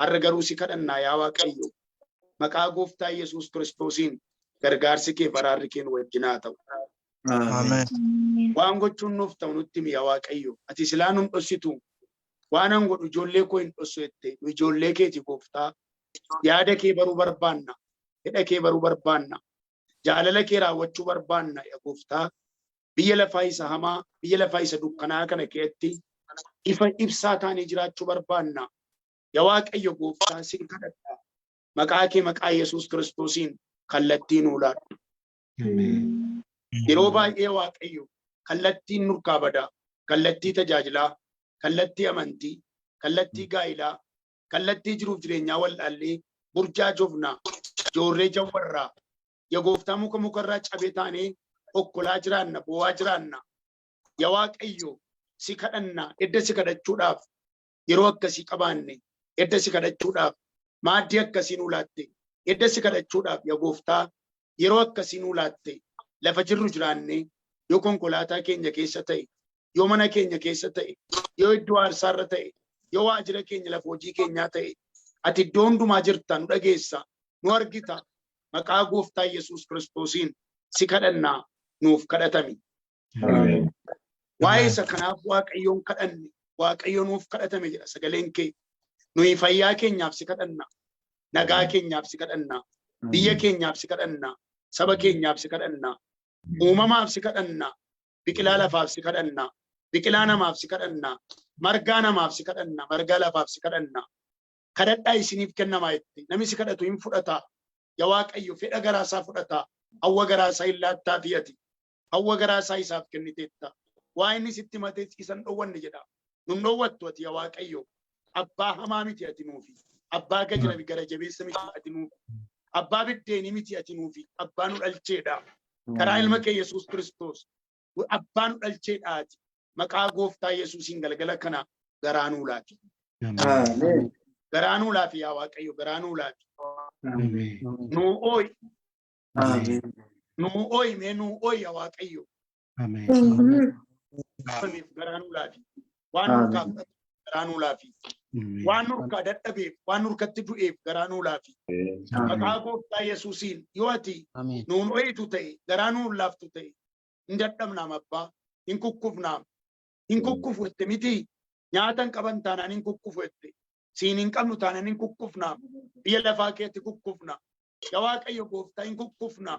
Har'a garuu si kadhannaa yaa Waaqayyo. Maqaa Gooftaa Yesuus Kiristoosiin gargaarsi kee baraarri kee nu wajjin haa ta'u. Ameen. Waan gochuun nuuf ta'u nutti himi yaa Waaqayyo. Ati silaa nun dhossitu. Waan an godhu ijoollee koo hin dhossu jette. Nu ijoollee keeti Gooftaa. Yaada kee baruu barbaanna. Fedha kee baruu barbaanna. Jaalala kee raawwachuu barbaanna yaa Gooftaa. Biyya lafaa isa hamaa, biyya lafaa isa dukkanaa kana keessatti ifa ibsaa taanee jiraachuu barbaanna. Yaa Waaqayyo Gooftaa sin kadhadha. Maqaa kee maqaa Yesuus Kiristoosiin kallattii nuu laadhu. Yeroo baay'ee Waaqayyo kallattiin nurkaa bada. Kallattii tajaajilaa, kallattii amantii, kallattii gaa'ilaa, kallattii jiruuf jireenyaa wal'aallee burjaajofna, joorree jawwarraa. Ya Gooftaa muka mukarraa cabee taanee okkolaa jiraanna, boo'aa jiraanna. Ya Waaqayyo si kadhanna, edda si kadhachuudhaaf yeroo akkasii qabaanne, edda si kadhachuudhaaf maaddii akkasii nuu laatte, edda si kadhachuudhaaf ya Gooftaa yeroo akkasii nuu laatte, lafa jirru jiraanne, yoo konkolaataa keenya keessa ta'e, yoo mana keenya keessa ta'e, yoo iddoo aarsaarra ta'e, yoo waajjira keenya lafa hojii keenyaa ta'e, ati iddoo hundumaa jirta, nu dhageessa, nu argita. Maqaa Gooftaa Yesuus Kiristoosiin si kadhannaa, nuuf kadhatami. Waa'ee isa kanaaf Waaqayyoon kadhanne, Waaqayyo nuuf kadhatame jedha sagaleen kee. Nuyi fayyaa keenyaaf si kadhanna, nagaa keenyaaf si kadhanna, biyya keenyaaf si kadhanna, saba keenyaaf si kadhanna, uumamaaf si kadhanna, biqilaa lafaaf si kadhanna, biqilaa namaaf si kadhanna, margaa namaaf si kadhanna, margaa lafaaf si kadhanna. Kadhadhaa isiniif kennamaa jette. Namni si kadhatu hin fudhata. Yaa Waaqayyo fedha garaa isaa fudhata. Hawwa garaa isaa hin laattaafi ati. Hawwa garaa isaa isaaf kenniteetta. Waa inni sitti himatee isa hin dhowwanne jedha. Nun dhowwattu ati yaa Waaqayyo. Abbaa hamaa miti ati nuufi. Abbaa gajira gara jabeessa miti ati nuufi. Abbaa biddeenii miti ati nuufi. Abbaa nu dhalcheedha. Karaa ilma kee Yesuus Kiristoos. Abbaa nu dhalcheedha ati. Maqaa Gooftaa Yesuusiin galgala kana garaa nuu laafi. Ameen. Garaa nuu laafi yaa Waaqayyo, garaa nuu laafi. Nuu ooyi, Ameen. nuu ooyi, mee nuu ooyi yaa Waaqayyo. Dhabameef garaa nuu laafi. Waan nurkaa fudhate garaa nuu laafi. Waan nurkaa dadhabeef, waan nurkatti du'eef garaa nuu laafi. Maqaa Gooftaa Yesuusiin yoo ati nuun ooyitu ta'e, garaa nuun laaftu ta'e, hin dadhabnaam abbaa, hin kukkufnaam. Hin kukkufu jette miti, nyaata hin qaban taanaan hin kukkufu jette. Siin hin qabnu taanaan hin kukkufna. Biyya lafaa keetti kukkufna. Yaa Waaqayyo Gooftaa hin kukkufna.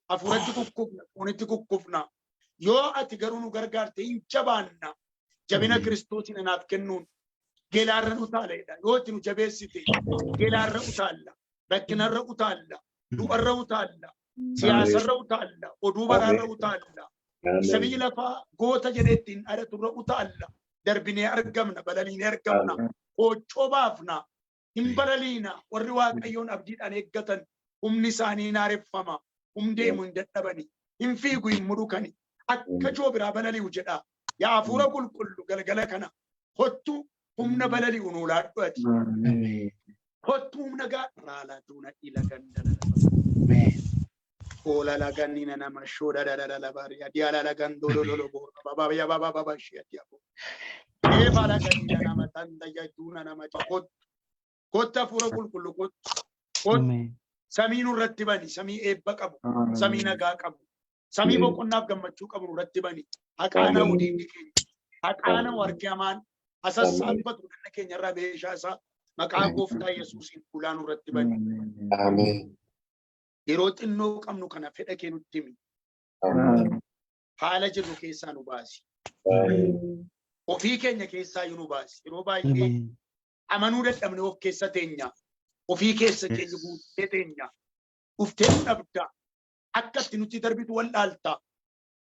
Hafuuratti kukkufna, foonitti kukkufna. Yoo ati garuu nu gargaarte hin jabaanna. Jabina Kiristoosiin anaaf kennuun gelaarra utaaleedha. Yoo ati nu jabeessite gelaarra utaalla, rakkinarra utaalla, du'arra utaalla, siyaasarra utaalla, oduu baraarra utaalla. Isa biyyi lafaa goota jedhee ittiin dhadaturra utaalla. Darbinee argamna, balaliinee argamna, qooccoo baafna, hin balaliina. Warri Waaqayyoon abdiidhaan eeggatan humni isaanii hin haareffama, humni deemu hin dadhabani, hin fiigu hin mudhukani, akka joobiraa balali'u jedha. Yaa Hafuura Qulqullu galgala kana kottu humna balali'u nuu laadhu ati. Kottu humna gaa raala duuna ila gandala Ola la ganina nama shoda da da da la baria dia la la gandolo lolo bo baba ya baba baba shia dia bo. Eva la ganina nama tanda ya duna nama ja kottu. Kottu Hafuura Qulqullu kottu. Kottu samii nurratti bani, samii eebba qabu, samii nagaa qabu, samii boqonnaaf gammachuu qabu nurratti bani. Haqaana diinni keenya, haqaana warqi hamaan hasassaabbatu dhagna keenya irraa meeshaa isaa maqaa Gooftaa Yesuusiin ulaa nurratti bani. Ameen. Yeroo xinnoo qabnu kana fedha kee nutti himi. Haala jirru keessaa nu baasi. Ofii keenya keessaa nu baasi. Yeroo baay'ee amanuu dadhabne of keessa teenya. Ofii keessa keenya guuttee teenya. Dhuftee nu dhabda. Akka itti nutti darbitu wallaalta.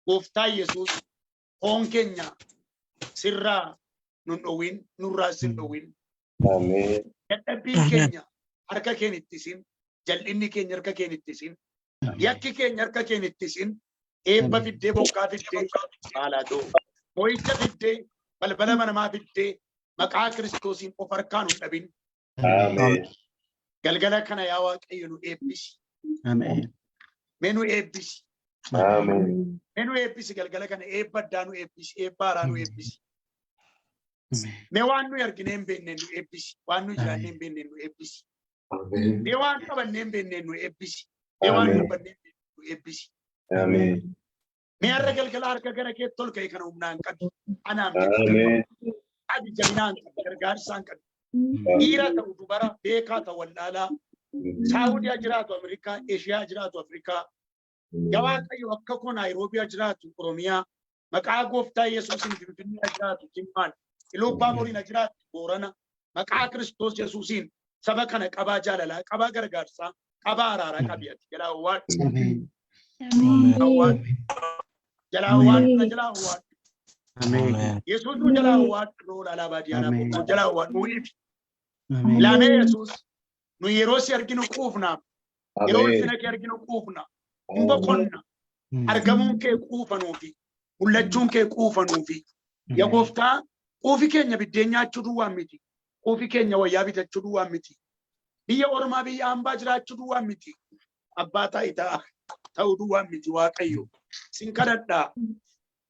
Gooftaa Yesuus foon keenya sirraa nun dhowwin, nurraa sin dhowwin. Ameen. Dadhabbiin keenya harka keen ittisin, jal'inni keenya harka keen ittisin, yakki keenya harka keen ittisin, eebba fiddee, bokkaa fiddee, baalaadoo, mo'icha fiddee, balbala manamaa fiddee, maqaa Kiristoosiin of harkaa nu dhabin. Ameen. Galgala kana yaa Waaqayyo nu eebbisi. Ameen. Mee nu eebbisi. Ameen. Mee nu eebbisi galgala kana, eebba addaa nu eebbisi, eebba haaraa nu eebbisi. Mee waan nuyi arginee hin beekneen nu eebbisi. Waan nuyi jiraannee hin beekneen nu eebbisi. Mee waan qabannee hin beekneen nu eebbisi. Mee waan dubbannee hin beekneen nu eebbisi. Mee har'a galgala harka gara keetti ol ka'e kana humnaan qabi. Anaan miti. Qabi, jabinaan qabi, gargaarsaan qabi. Dhiira ta'u dubara, beekaa ta'u wallaalaa, Saawudiyaa jiraatu Ameerikaa, Eeshiyaa jiraatu Afrikaa, yaa Waaqayyo akka koo Naayiroobiyaa jiraatu Oromiyaa, maqaa gooftaa Yesuusiin Finfinnee jiraatu Jimmaan, Iluu Abbaa Booriin jiraatu Boorana, maqaa Kiristoos Yesuusiin saba kana qabaa jaalalaa, qabaa gargaarsaa, qabaa araaraa qabi ati. Jalaa owwaadhu. Owwaadhu. Jalaa owwaadhu. Na jalaa owwaadhu. Yesuus nu jalaa owwaadhu. Rool alaa baadiyyaa nu jalaa owwaadhu. Nu ifi. Laamee Yesuus nu yeroo si arginu quufna. Yeroo ulfina kee arginu quufna. Hin boqonna. Argamuun kee quufa nuufi. Mul'achuun kee quufa nuufi. Ya gooftaa, quufi keenya biddeen nyaachuu duwwaan miti. Quufi keenya wayyaa bitachuu duwwaan miti. Biyya ormaa, biyya hambaa jiraachuu duwwaan miti. Abbaa taayitaa ta'uu duwwaan miti Waaqayyo. Sin kadhadhaa.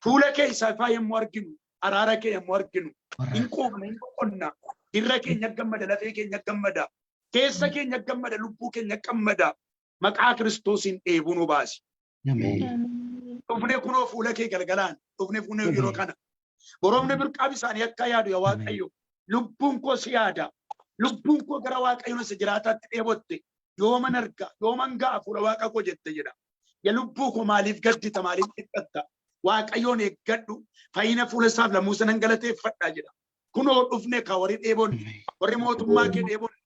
Fuula kee isa ifaa yommuu arginu, araara kee yommuu arginu, hin quufna, hin boqonna. Irra keenya gammada, lafee keenya gammada. Keessa keenya gammada, lubbuu keenya gammada. Maqaa Kiristoosiin dheebuu nu baasi. Dhufne kunoo fuula kee galgalaan, dhufne fuula yeroo kana. Boromni birqaa bisaanii akka yaadu yaa Waaqayyo. Lubbuun koo si yaada. Lubbuun koo gara Waaqayyoon isa jiraataatti dheebotte. Yooman arga, yooman ga'a fuula Waaqa koo jette jedha. Ya lubbuu koo, maaliif gaddita, maaliif dhiphatta? Waaqayyoon eeggadhu. Fayyina fuula isaaf lammuu sanan galateeffadha jedha. Kunoo dhufne ka warri dheebonne, warri mootummaa kee dheebonne,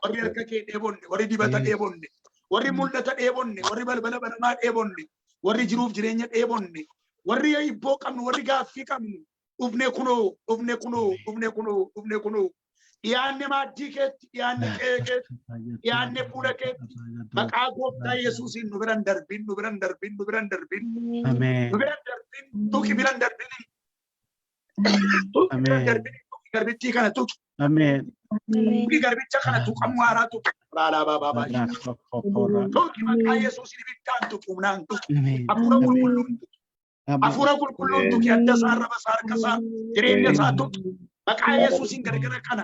warri harka kee dheebonne, warri dibata dheebonne, warri mul'ata dheebonne, warri balbala banamaa dheebonne, warri jiruuf jireenya dheebonne, warri hibboo qabnu, warri gaaffii qabnu, dhufne kunoo, dhufne kunoo, dhufne kunoo, dhufne kunoo. Dhiyaanne maaddii keetti, dhiyaanne qe'ee keetti, dhiyaanne fuula keetti, maqaa gooftaa Yesuusiin nu biran darbin, nu biran darbin, nu biran darbin, nu biran darbin, tuqi biran darbin. Tuqi biran darbin, tuqi garbittii kana tuqi. Tuqi garbicha kana tuqamuu haaraa tuqi. Raalaa baabaa baay'ee. Tuqi maqaa Yesuusiin ibiddaan tuqi, humnaan tuqi. Hafuura qulqulluun tuqi. Hafuura qulqulluun tuqi, adda isaa, arraba isaa, harka isaa, jireenya isaa tuqi. Maqaa Yesuusiin galgala kana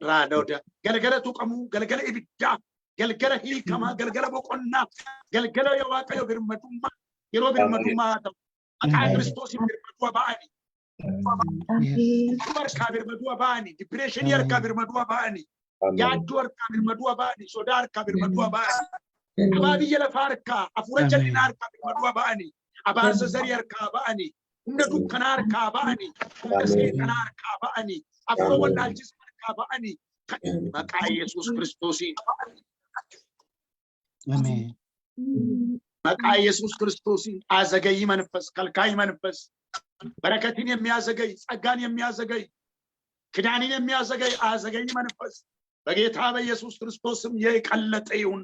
raadooda galgala tuqamuu, galgala ibiddaa, galgala hiikamaa, galgala boqonnaa, galgala yaa Waaqayyo birmadummaa, yeroo birmadummaa haa ta'u. Maqaa Kiristoosiin birmaduu ba'anii. Dhukkuba harkaa birmaduu ba'anii, depression harkaa birmaduu ba'anii, yaaddoo harkaa birmaduu ba'anii, sodaa harkaa birmaduu ba'anii, abaa biyya lafaa harkaa, hafuura jallinaa harkaa birmaduu ba'anii, abaarsa zarii harkaa ba'anii, humna dukkanaa harkaa ba'anii, humna seexanaa harkaa ba'anii, hafuura wallaalchisaa harkaa ba'anii, kan maqaa Yesuus Kiristoosiin. Maqaa Yesuus Kiristoosiin አዘገይ መንፈስ፣ ከልካይ መንፈስ፣ በረከትን የሚያዘገይ፣ ጸጋን የሚያዘገይ፣ ኪዳንን የሚያዘገይ አዘገይ መንፈስ በጌታ በኢየሱስ ክርስቶስ ስም የቀለጠ ይሁን።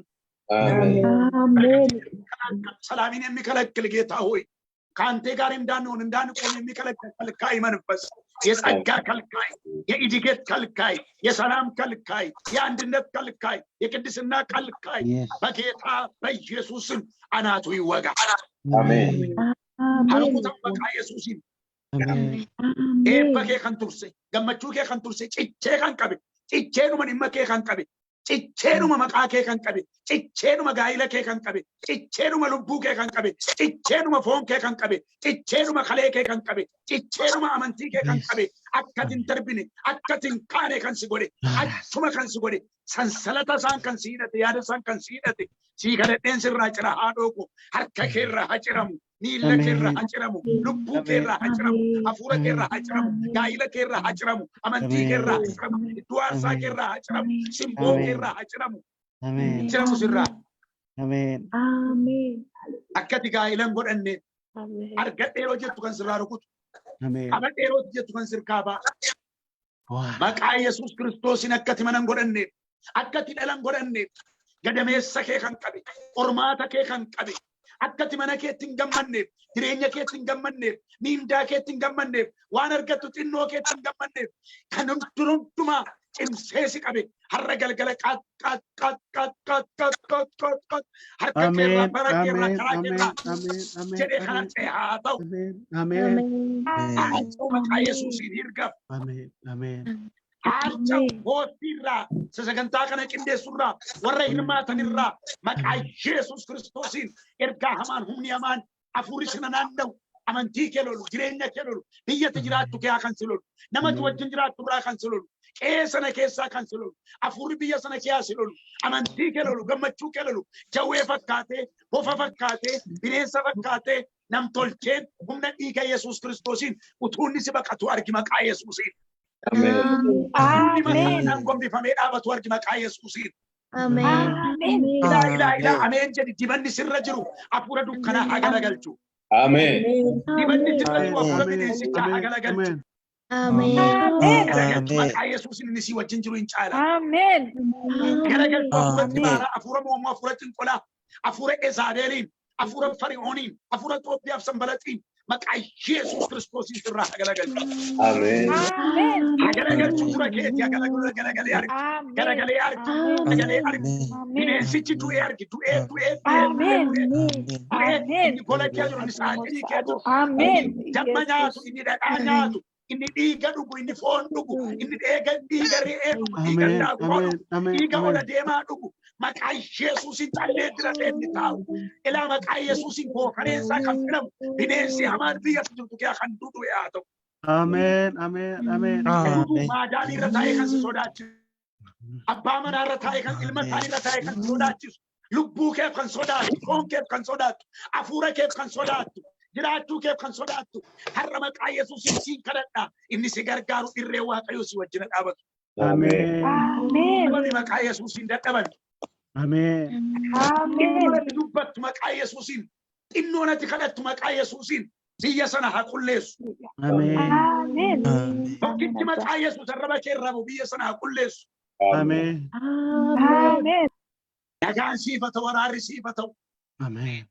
ሰላምን የሚከለክል፣ ጌታ ሆይ ከአንተ ጋር እንዳንሆን እንዳንቆም የሚከለክል ከልካይ መንፈስ፣ የጸጋ ከልካይ፣ የእድገት ከልካይ፣ የሰላም ከልካይ፣ የአንድነት ከልካይ፣ የቅድስና ከልካይ በጌታ በኢየሱስ ስም አናቱ ይወጋ። Harukutan maqaa Yesuusiin eebba kee kan turse, gammachuu kee kan turse, cichee kan qabe, cicheenuma dhimma kee kan qabe, cicheenuma maqaa kee kan qabe, cicheenuma gaa'ila kee kan qabe, cicheenuma lubbuu kee kan qabe, cicheenuma foon kee kan qabe, cicheenuma kalee kee kan qabe, cicheenuma amantii kee kan qabe, akka ati hin darbine, akka ati hin kaane kan si godhe, achuma kan si godhe, sansalata isaan kan si hidhate, yaada isaan kan si hidhate, sii kadhadheen sirraa cira haadhoo koo, harka kee irraa haa ciramu, miilla kee irraa haa ciramu, lubbuu kee irraa haa ciramu, hafuura kee irraa haa ciramu, gaa'ila kee irraa haa ciramu, amantii kee irraa haa ciramu, iddoo aarsaa kee irraa haa ciramu, simboo kee irraa haa ciramu, ciramu sirraa. Akka ati gaa'ila hin godhanne, argadhee yeroo jettu kan sirraa rukutu, qabadhee yeroo jettu kan sirkaa ba'a. Maqaa Yesuus Kiristoosiin akka ati mana hin godhanneef, akka ati dhala hin godhanneef, gadameessa kee kan qabe, qormaata kee kan qabe, akka ati mana keetti hin gammanneef, jireenya keetti hin gammanneef, miindaa keetti hin gammanneef, waan argattu xinnoo keetti hin gammanneef, kan hundumaa cimsee si qabe, har'a galgala qaat qaat qaat qaat qaat qaat. Kot kot kot harka keerraa, Ameen. bara keerraa, Ameen. karaa Ameen. keerraa Ameen. Ameen. jedhee kana Ameen. ce'e haa ta'u. Ameen. Ameen. Haa ce'u maqaa Yesuusiin hirgaf. Ameen. Ameen. Haa ce'u hoosirraa, sagantaa kana qindeessurraa, warra hirmaatanirraa maqaa Yesuus Kiristoosiin ergaa hamaan, humni hamaan, hafuurri sina naanna'u, amantii kee lolu, jireenya kee lolu, biyyatti jiraattu kee kan si lolu, namatti wajjin jiraattu irraa kan si lolu, qe'ee sana keessaa kan si lolu, hafuurri biyya sana keessaa si lolu, amantii kee lolu, gammachuu kee lolu, jawwee fakkaatee, bofa fakkaatee, bineensa fakkaatee, nam tolcheen humna dhiiga Yesuus Kiristoosiin utuu inni si baqatu argi maqaa Yesuusiin. Ameen. Inni mataadhaan gombifamee dhaabatu argi maqaa Yesuusiin. Ilaa, ilaa, ilaa, ameen jedhi. Dibanni sirra jiru hafuura dukkanaa haa galagalchu. Ameen. Dibanni sirra jiru hafuura Ameen. bineensichaa haa Ameen. galagalchu. Ameen. Galagalchu maqaa Yesuusiin, inni si wajjin jiru hin caala. Galagalchu hafuura xibaaraa, hafuura moomoo, hafuura xinqolaa, hafuura Ezaabeeliin, hafuura Fari'ooniin, hafuura Xoobbiyaaf Sanbalaxiin maqaa Yesuus Kiristoosiin sirraa haa galagalchu. Ameen. Haa galagalchu dura keetii haa galagalu, galagalee argi. Galagalee argi. Galagalee argi. Bineensichi du'ee argi. Du'ee, du'ee, du'ee, du'ee, du'ee. Du'ee inni gola kee jiru, inni saaxinii kee jiru. Inni damma nyaatu, inni dhadhaa nyaatu, inni dhiiga dhugu, inni foon dhugu, inni dhiiga re'ee dhugu, dhiiga Ameen. daakuu Ameen. dhugu, Ameen. dhiiga ola Ameen. deemaa dhugu. Maqaa Yesuusiin callee diratee inni taa'u. Ilaa, maqaa Yesuusiin goofareensaa kan filamu bineensi hamaan biyya jirtu kee kan du'e haa ta'u. Ameen. Ameen. Ameen. Dhugu maadaanii irra taa'ee kan si sodaachisu. Abbaa manaa irra taa'ee kan, ilma isaanii irra taa'ee kan si sodaachisu. Lubbuu keef kan sodaattu, foon keef kan sodaattu, hafuura keef kan sodaattu, jiraachuu keef kan sodaattu. Har'a maqaa Yesuusiin siin kadhadha. Inni si gargaaru irree Waaqayyoo si wajjin dhaabatu. Ameen. Dadhabami maqaa Yesuusiin, dadhabami. Ameen. Xinnoo ati dubbattu maqaa Yesuusiin, xinnoo ati kadhattu maqaa Yesuusiin biyya sana haa qulleessu. Ameen. Tokkichi maqaa Yesuus arraba kee irraa bu'u biyya sana haa qulleessu. Ameen. Nagaan siif haa ta'u, araarri siif haa ta'u. Ameen.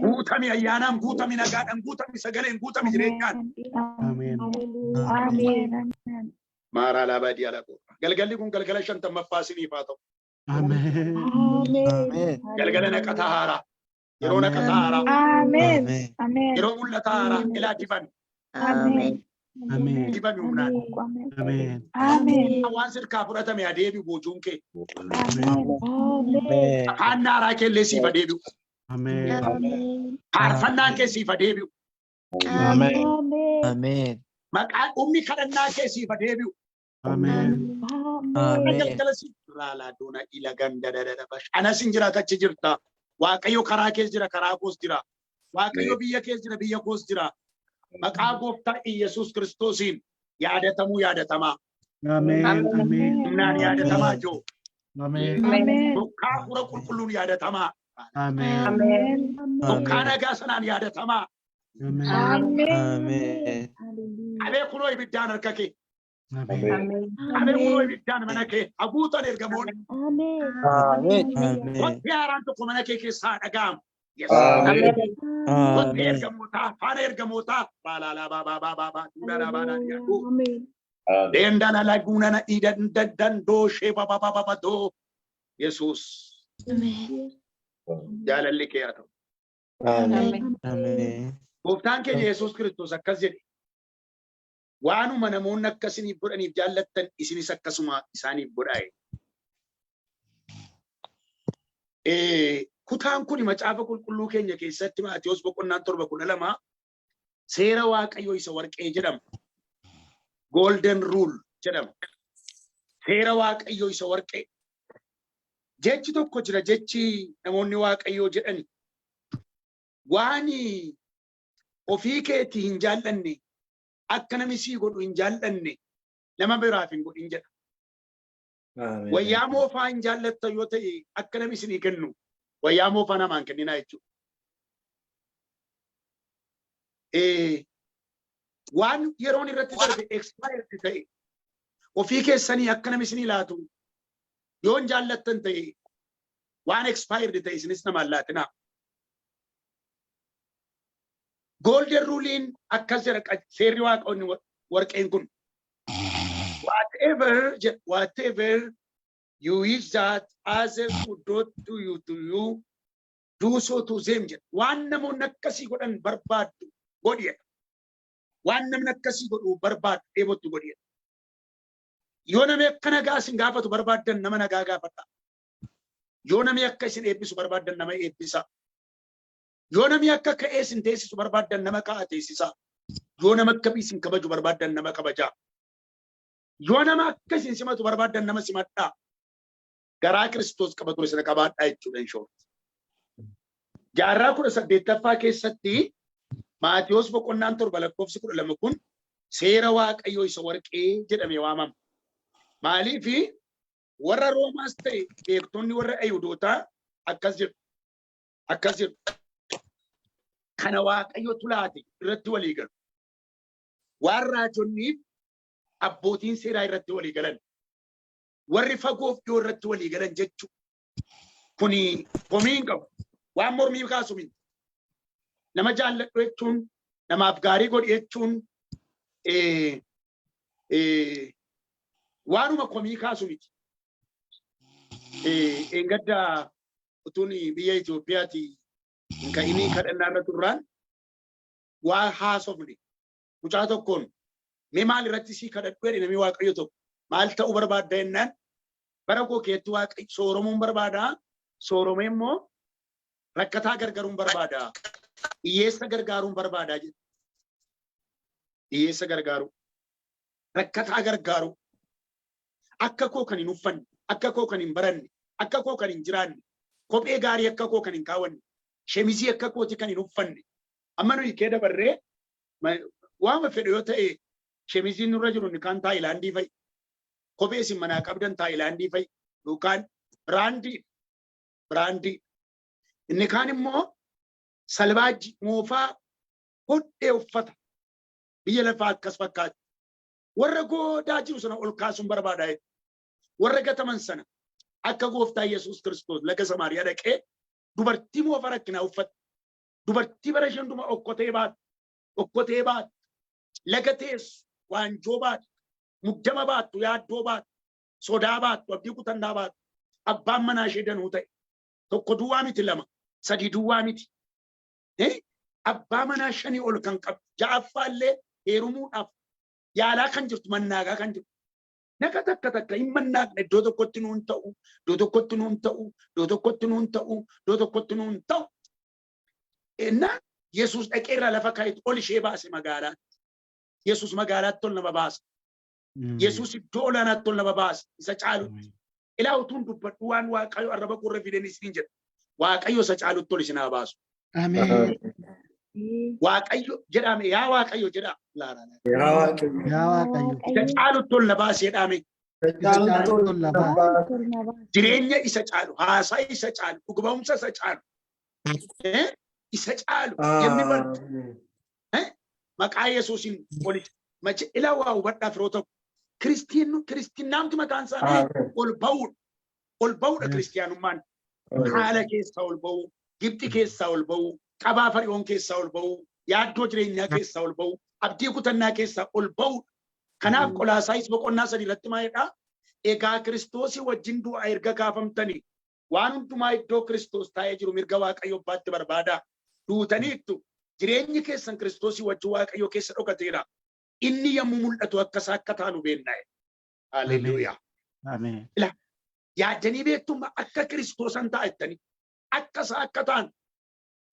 Guutami ayyaanaan, guutami nagaadhaan, guutami sagaleen, guutami jireenyaan. Ameen. Maaraa laabaa diyaala qofa. Galgalli kun galgala 50ffaa isiniif haa ta'u. Ameen. Galgala naqata haaraa. Yeroo naqata haaraa. Yeroo mul'ata haaraa. Ilaa, dibami. Ameen. Dibami humnaan. Ameen. Waan sirkaa fudhatame adeebi'u boojuun kee. Ameen. Afaan haaraa kee illee siif adeebi'u. Ameen. Faarfannaan kee siif adeebi'u. Ameen. Maqaa humni kadhannaa kee siif adeebi'u. Ameen. Galgala siif raalaa doona ila ganda dadada bash. Anas hin jiraata, achi jirta. Waaqayyo karaa kees jira, karaa koos jira. Waaqayyo biyya kees jira, biyya koos jira. Maqaa gooftaa Iyyasuus Kiristoosiin yaadatamuu, yaadatamaa. Ameen. Ameen. Humnaan yaadatamaa jiru. Ameen. Bokkaa hafuura qulqulluun yaadatamaa. Ameen. Bokkaa nagaa sanaan yaadatamaa. Ameen. Ameen. Qabee kunoo ibiddaan harka kee. Ameen. Qabee kunoo ibiddaan mana kee. Haguutan ergamoonni. Ameen. Wanti haaraan tokko mana kee keessaa dhaga'amu. Yes. Ameen. Wanti Ameen. ergamootaa, faana ergamootaa. Baalaalaa baabaa baabaa baa duudhaa baadhaa dhiyaatu. Ameen. Dendala laguna na idan dandoo shee baba baba doo. Yesuus, jaalalli kee haa ta'u. Ameen. Ameen. Gooftaan keenya Yesuus Kiristoos akkas jedhe. Waanuma namoonni akka isiniif godhaniif jaallattan isinis akkasuma isaaniif godhaa. Kutaan kun macaafa qulqulluu keenya keessatti Maatiyos boqonnaan 7:12 seera Waaqayyoo isa warqee jedhama. Golden rule jedhama. Seera Waaqayyoo isa warqee. Jechi tokko jira, jechi namoonni Waaqayyoo jedhani. Waan ofii keetii hin jaallanne, akka namni sii godhu hin jaallanne, nama biraaf hin godhin jedha. Wayyaa moofaa hin jaallattan yoo ta'e, akka namni isinii kennu wayyaa moofaa namaan kenninaa jechuudha. Waan yeroon irratti darbe, expired ta'e, ofii keessanii akka namni isinii laatu yoo hin jaallattan ta'e, waan expired ta'e isinis namaan laatinaa. Golden ruliin akkas jedha, seerri Waaqonni warqeen kun. Whatever jedha, whatever You wish that others would do to you, do so to them" jedha. Waan namoonni akkasii godhan barbaaddu godhi jedha. Waan namni akkasii godhu barbaaddu dheebottu godhi jedha. Yoo namni akka nagaa isin gaafatu barbaaddan, nama nagaa gaafadha. Yoo namni akka isin eebbisu barbaaddan, nama eebbisa. Yoo namni akka ka'ee isin teessisu barbaaddan, nama ka'a teessisa. Yoo nama akka isin kabaju barbaaddan, nama kabajaa. Yoo nama akka isin simatu barbaaddan, nama simadhaa. Garaa Kiristoos qaba ture sana qabaadhaa jechuudha in short. Jaarraa 18ffaa keessatti Maatiyoos boqonnaan 7 lakkoofsi 12 kun seera Waaqayyoo isa warqee jedhamee waamama. Maaliifi? Warra Roomaas ta'e beektonni warra Ayihudootaa akkas jedhu. Akkas jedhu. Kana Waaqayyotu laate irratti walii galu. Waan raajonniif abbootiin seeraa irratti walii galan. Warri fagoof dhiyoo irratti walii galan jechuudha. Kuni komii hin qabu. Waan mormii kaasu miti. Nama jaalladhu jechuun, namaaf gaarii godhi jechuun waanuma komii kaasu miti. Eengadda utuun biyya Itoophiyaati hin ka'inii kadhannaa irra turraan waa haasofne mucaa tokkoon. "Mee maal irratti sii kadhadhu?" jedhe namni Waaqayyo tokko. "Maal ta'uu barbaadda?" jennaan, "Bara koo keetti Waaqayyo sooromuun barbaada, sooromee immoo rakkataa gargaaruun barbaada, hiyyeessa gargaaruun barbaada" jedhe. Hiyyeessa gargaaru, rakkataa gargaaru, akka koo kan hin uffanne, akka koo kan hin baranne, akka koo kan hin jiraanne, kophee gaarii akka koo kan hin kaawwanne, shemizii akka kooti kan hin uffanne. Amma nuyi kee dabarree waama fedhe yoo ta'e, shemiziin nurra jiru inni kaan Taayilaandii fa'i, kophee isin manaa qabdan Taayilaandii fa'i yookaan brandii brandii, inni kaan immoo salbaajji moofaa hodhee uffata. Biyya lafaa akkas fakkaata. Warra goodaa jiru sana ol kaasuun barbaadaa jechuudha. Warra gataman sana, akka Gooftaa Yesuus Kiristoos laga Samaariyaa dhaqee dubartii moofa rakkinaa uffatte, dubartii bara isheen dhuma okkotee baatu, okkotee baatu, laga teessu, waanjoo baatu, muddama baattu, yaaddoo baattu, sodaa baattu, abdii kutannaa baattu, abbaan manaa ishee danuu ta'e, tokko duwwaa miti, lama sadii duwwaa miti. Abbaa manaa shanii ol kan qabdu, ja'affaa illee heerumuudhaaf yaalaa kan jirtu, mannaagaa kan jirtu. Naqa takka takka hin mannaaqne, iddoo tokkotti nuun ta'u, iddoo tokkotti nuun ta'u, iddoo tokkotti nuun ta'u, iddoo tokkotti nuun ta'u. Innaan Yesuus dhaqee irraa lafa kaa'etu ol ishee baase magaalaatti. Yesuus magaalaatti ol nama baasa. Yesuus iddoo olaanaatti ol nama baasa. Isa caalutti. Ilaa, utuun dubbadhu waan Waaqayyo arraba qorra fideen isiniin jedha. Waaqayyo isa caalutti ol isin haa baasu. Ameen. Waaqayyo jedhame, yaa Waaqayyo jedha. Laa, laa, laa. Yaa Waaqayyo. Yaa Waaqayyo. Isa caalutti ol na baase jedhame. Isa caalutti ol na baase. Jireenya isa caalu, haasaa isa caalu, dhugumsa isa caalu, isa caalu, የሚበልጥ maqaa Yesuusiin olitti. Mache ilaa, waa hubadhaa firoota koo. Kiristiinnaamti mataan isaanii ol ba'uudha. Ol ba'uudha kiristiyaanummaan. Haala keessaa ol ba'uu, Gibxi keessaa ol ba'uu, qabaa Fari'oon keessaa ol ba'uu, yaaddoo jireenyaa keessaa ol ba'uu, abdii kutannaa keessaa ol ba'uudha. Kanaaf Qolaasaayis boqonnaa 3 irratti maal jedhaa? "Egaa Kiristoosii wajjin du'a erga kaafamtanii, waan hundumaa iddoo Kiristoos taa'ee jiru mirga Waaqayyo Abbaatti barbaadaa. Duutaniittu, jireenyi keessan Kiristoosii wajjin Waaqayyo keessa dhokateera. Inni yommuu mul'atu akka isaa akka taanu beennaa." Haleluuyaa. Ameen. Yaaddanii beektummaa akka Kiristoosan ta'a jettanii, akka isaa akka ta'an,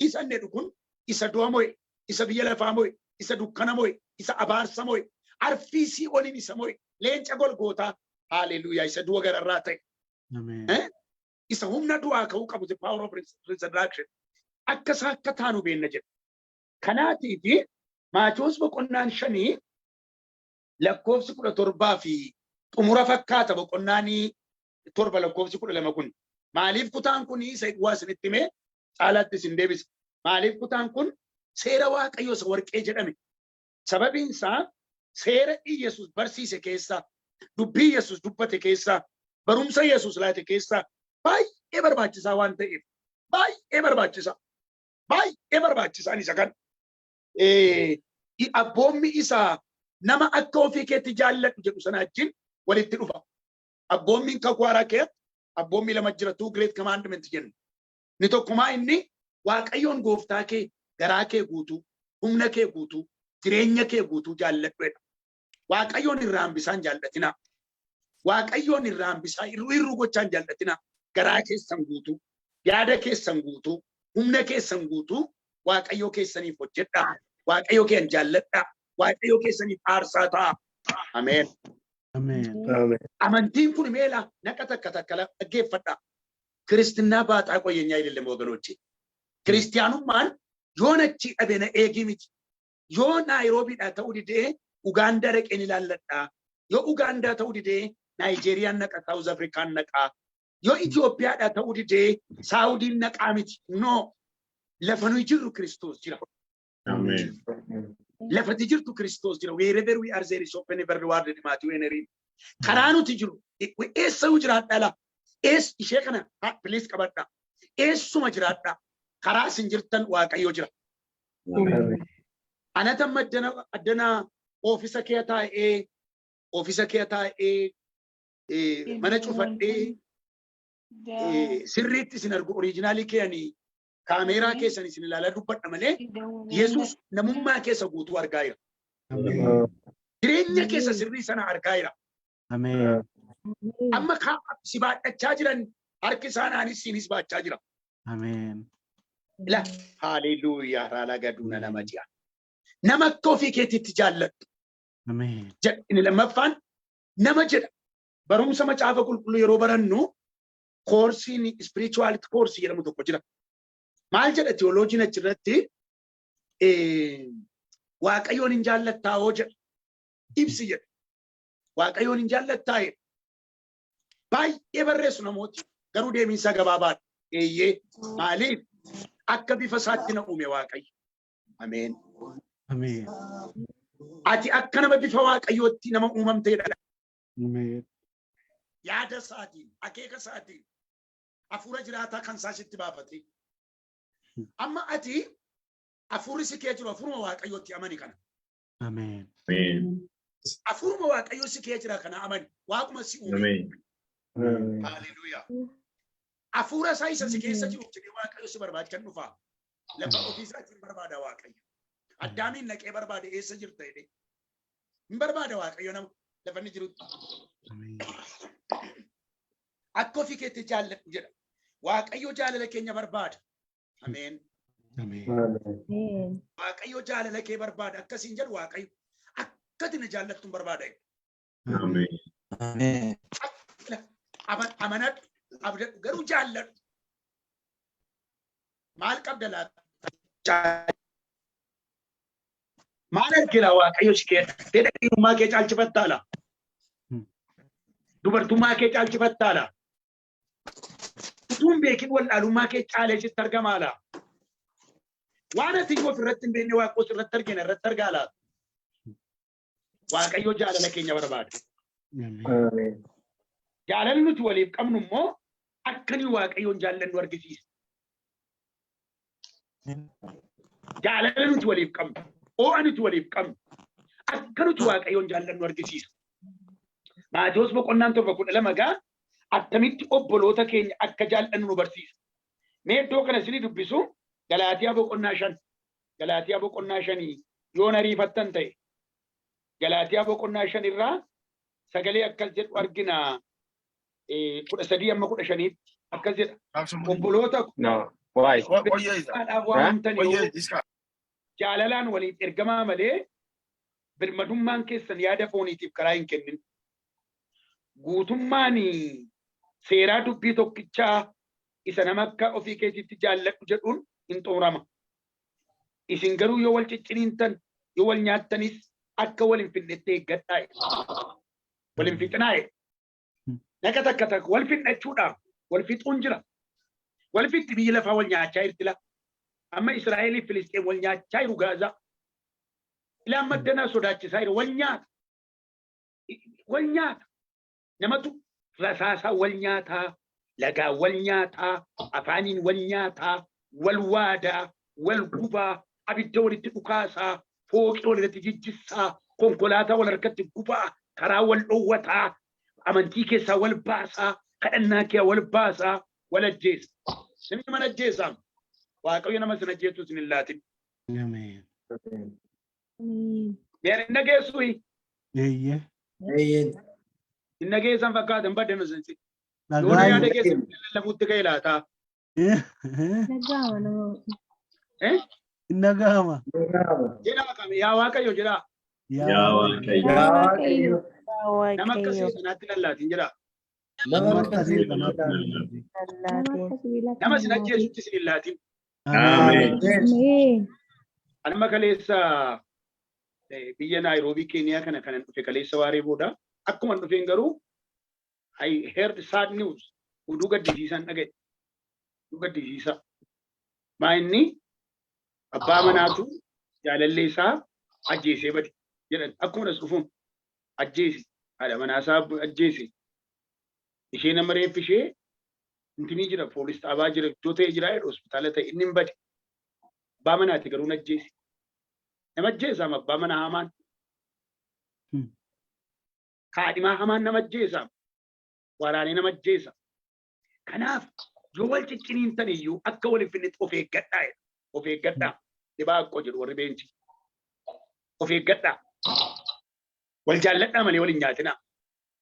isa inni jedhu kun isa du'a mo'e, isa biyya lafaa mo'e, isa dukkana mo'e, isa abaarsa mo'e, arfii sii'oliin isa mo'e, leenca Golgootaa, haleluuyaa, isa du'a gararraa ta'e. Ameen. Isa humna du'aa ka'uu qabu, the power of resurrection, akka isaa akka taanu beenna jedha. Kanaatiifi Maatiyoos boqonnaan 5 lakkoofsi 17 fi xumura fakkaata boqonnaan 7 lakkoofsi 12 kun. Maaliif kutaan kun isa waa isinitti himee caalaatti isin deebisa? Maaliif kutaan kun seera Waaqayyoo isa warqee jedhame? Sababiin isaa seera Iyyasuus barsiise keessaa, dubbii Yesuus dubbate keessaa, barumsa Yesuus laate keessaa baay'ee barbaachisaa waan ta'eef, baay'ee barbaachisaa. Baay'ee barbaachisaan isa kan. Abboommi isaa nama akka ofii keetti jaalladhu jedhu sana wajjin walitti dhufa. Abboommiin kakuu haaraa keessatti Abboommii lama jira, two great commandment jennu. Inni tokkumaa inni Waaqayyoon gooftaa kee garaa kee guutuu, humna kee guutuu, jireenya kee guutuu jaalladhuedha. Waaqayyoon irraa hambisaan jaallatinaa. Waaqayyoon irraa hambisaa irru irru gochaan jaallatinaa. Garaa keessan guutuu, yaada keessan guutuu, humna keessan guutuu Waaqayyoo keessaniif hojjedhaa. Waaqayyoo keessan jaalladhaa. Waaqayyoo keessaniif aarsaa ta'aa. Ameen. Ameen. Ameen. Amantiin kun meela naqa takka takka dhaggeeffadha. ክርስትና ባጣ ቆየኝ አይደለም ወገኖቼ። Kiristiyaanummaan yoon achii dhabe na eegii miti. Yoo Naayiroobiidhaa ta'uu didee Ugaandaa dhaqeen ilaalladhaa. Yoo Ugaandaa ta'uu didee Naayijeeriyaan naqa, Saawuz Afrikaan naqaa. Yoo Itoophiyaadhaa ta'uu didee Saawudiin naqaa miti. No. Lafa nuyi jirru Kiristoos jira. Ameen. Lafati jirtu Kiristoos jira. Wherever we are, there is open every word in Matthew Henry. Karaa nuti jiru eessayyuu jiraadhaa laa. Ees ishee kana please qabadhaa. Eessuma jiraadhaa. Karaa isin jirtan Waaqayyo jira. Ameen. Anata amma addana oofisa kee taa'ee mana cufadhee sirriitti isin argu, original keeyanii kaameeraa keessan isin ilaalaa dubbadha malee Yesuus namummaa keessa guutuu argaa jira. Ameen. Jireenya keessa sirrii sana argaa jira. Ameen. Amma si baadhachaa jiran harki isaanaanis siinis baachaa jira. Ameen. La haaleluyyaa raalaa gaduuna nama ji'a. Nama akka ofii keetiitti jaalladhu. Ameen. Jedha. Inni lammaffaan nama jedha. Barumsa Macaafa Qulqulluu yeroo barannu koorsiin spirituality koorsii jedhamu tokko jira. Maal jedha tiyooloojiin achirratti? Waaqayyoon hin jaallattaa hoo jedha. Ibsi jedha. Waaqayyoon hin jaallattaa jedha. Baay'ee barreessu namooti. Garuu deemiinsa gabaabaadha. Eeyyee, maaliif? Akka bifa isaatti na uume Waaqayyo. Ameen. Ameen. Ati akka nama bifa Waaqayyootti nama uumamteedha. Ameen. Yaada isaatiin, akeeka isaatiin, hafuura jiraataa kan isaa sitti baafate. Amma ati hafuurri si kee jiru hafuuruma Waaqayyootti amani kana. Ameen. Ameen. Hafuuruma Waaqayyoo si kee jira kana amani. Waaquma si uume. Ameen. Haleluuyaa. Hafuura isaa isa si keessa jiru jedhee Waaqayyo si barbaachan dhufa. Lafa ofii isaatiin barbaada Waaqayyo. Addaamiin naqee barbaade, eessa jirta jedhee. Hin barbaada Waaqayyo nama lafa inni jirutti. Ameen. Akka ofii keetti jaalladhu jedha. Waaqayyo jaalala keenya barbaada. Ameen. Ameen. Waaqayyo jaalala kee barbaada. Akkasiin jedhu Waaqayyo. Akkati na jaallattu hin barbaada. Ameen. Ameen. Amanadhu, abdadhu, garuu jaalladhu. Maal qabda laata? Maal argina Waaqayyo si keessa? Fedha dhiirummaa kee caalchifattaa laa? Dubartummaa kee caalchifattaa laa? Utuu hin beekin wallaalummaa kee caalee sitti argamaa laa? Waan ati of irratti hin beekne Waaqayyo irratti argina irratti argaa laata? Waaqayyo jaalala keenya barbaada. Ameen. Jaalalli nuti waliif qabnu immoo akka nuyi Waaqayyoon jaallannu argisiisa. Jaalala nuti waliif qabnu, ho'a nuti waliif qabnu, akka nuti Waaqayyoon jaallannu argisiisa. Maatewos boqonnaan 7:12 gaa attamitti obboloota keenya akka jaallannu nu barsiisa. Mee iddoo kana isinii dubbisu, Galaatiyaa boqonnaa 5. Galaatiyaa boqonnaa 5 yoo nariifattan ta'e. Galaatiyaa boqonnaa 5 irraa sagalee akkas jedhu argina, 13 amma 15tti akkas jedha. Obboloota No. Why? kiristaanaaf waamamtanii jaalalaan waliif ergamaa malee birmadummaan keessan yaada fooniitiif karaa hin kennin. Guutummaan seeraa dubbii tokkichaa isa nama akka ofii keetiitti jaalladhu jedhuun hin xumurama. Isin garuu yoo wal cicciniintan, yoo wal nyaattanis akka wal hin fixnetti eeggadhaa. Wal hin fixinaa. Naqa takka takka wal fixnachuudhaaf wal fixuun jira. Wal fixti biyyi lafaa, wal nyaachaa jirti la. Amma Israa'elii fi Filisxeem wal nyaachaa jiru Gaazaa. Ilaa amma addanaa sodaachisaa jiru, wal nyaata. Wal nyaata. Namatu rasaasaa wal nyaataa, lagaa wal nyaataa, afaaniin wal nyaataa, wal waadaa, wal gubaa, abidda walitti dhukaasaa, fooqii walirratti jijjissaa, konkolaataa wal harkatti gubaa, karaa wal dhoowwataa, amantii keessaa wal baasaa, Kadhannaa kee wal baasaa, wal ajjeesa. Namni nama ajjeesaa. Waaqayyo nama sin ajjeessu sin hin laatin. Ameen. Mee hin dhageessuu? Eeyyee. Eeyyeen. Hin dhageessan fakkaata, hin badde nusinsi. Yoona Dhagaa. Yaada keessa lallabuutti ka'e laataa. Dhaga'ama nama. Hin dhaga'ama. Jedhaa kami, yaa Waaqayyo jedhaa. Yaa Waaqayyo. Yaa Waaqayyo. Nama akka seexanaatti lallaatiin jedhaa. Nama Nama akka akka seexanaatti. Nama Nama sin ajjeesutti sin hin laatin. Ameen. Ameen. Anuma kaleessa biyya Naayiroobii Keeniyaa kana kanan dhufe kaleessa waaree booda, akkuma dhufeen garuu I heard sad news, oduu gaddisiisaan dhagaye. Oduu gaddisiisaa. Maa inni abbaa manaatu jaalallee isaa ajjeesee bade jedhan. Akkuma as dhufuun ajjeese, haadha manaasaa ajjeese. Ishee nama reeffi ishee intinii jira, poolis xaabaa jira, iddoo ta'e jira jedhu, hospitaala ta'e inni hin bade. Abbaa manaati garuu ajjeese. Nama ajjeesaam abbaa manaa hamaan. Kaadhimaa hamaan nama ajjeesaam. Waraanee nama ajjeesa. Kanaaf yoo wal cicciniintan iyyuu akka wal hin finnetti of eeggadhaa jedha. Of eeggadhaa. Dhibaa akkoo jedhu warri beenchi. Of eeggadhaa. Wal jaalladhaa malee wal hin nyaatinaa.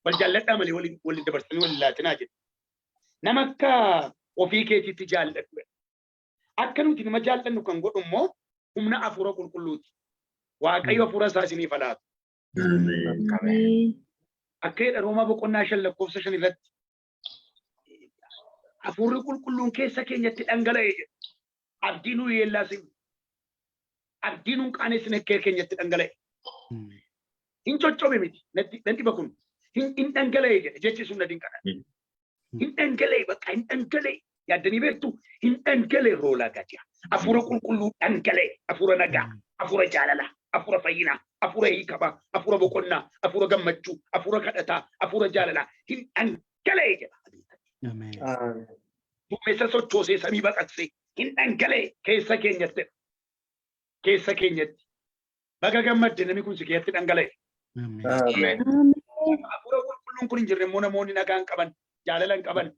Wal jaalladhaa malee wal dabarsanii wal hin laatinaa jedhu. Nama akka ofii keetiitti jaalladhu. Akka nuti nama jaallannu kan godhu immoo humna Hafuura Qulqulluuti. Waaqayyo hafuura isaa isiniif haa laatu. Ameen. Akka jedha Roomaa boqonnaa 5 lakkoofsa 5 irratti, hafuurri qulqulluun keessa keenyatti dhangala'e jedha. Abdii nu yeellaasinu. Abdii nuun qaaneessine keenyatti dhangala'e. Hin coccobe miti. Natti nan dhiba kun. Hin dhangala'e jedha. Jechi sun na dinqadha. Hin dhangala'e, bakka hin dhangala'e. Yaaddanii beektu, hin dhangala'e roolaa gadiya. Hafuura qulqulluu dhangala'e. Hafuura nagaa, hafuura jaalalaa, hafuura fayyinaa, hafuura hiikamaa, hafuura boqonnaa, hafuura gammachuu, hafuura kadhataa, hafuura jaalalaa hin dhangala'e jedha. Ameen. Duumessa sochoosee samii baqaqsee hin dhangala'e keessa keenyatti. Keessa keenyatti. Baga gammadde, namni kun si keessatti dhangala'e. Ameen. Ameen. Hafuura qulqulluun kun hin jirre immoo namoonni nagaa hin qaban, jaalala hin qaban.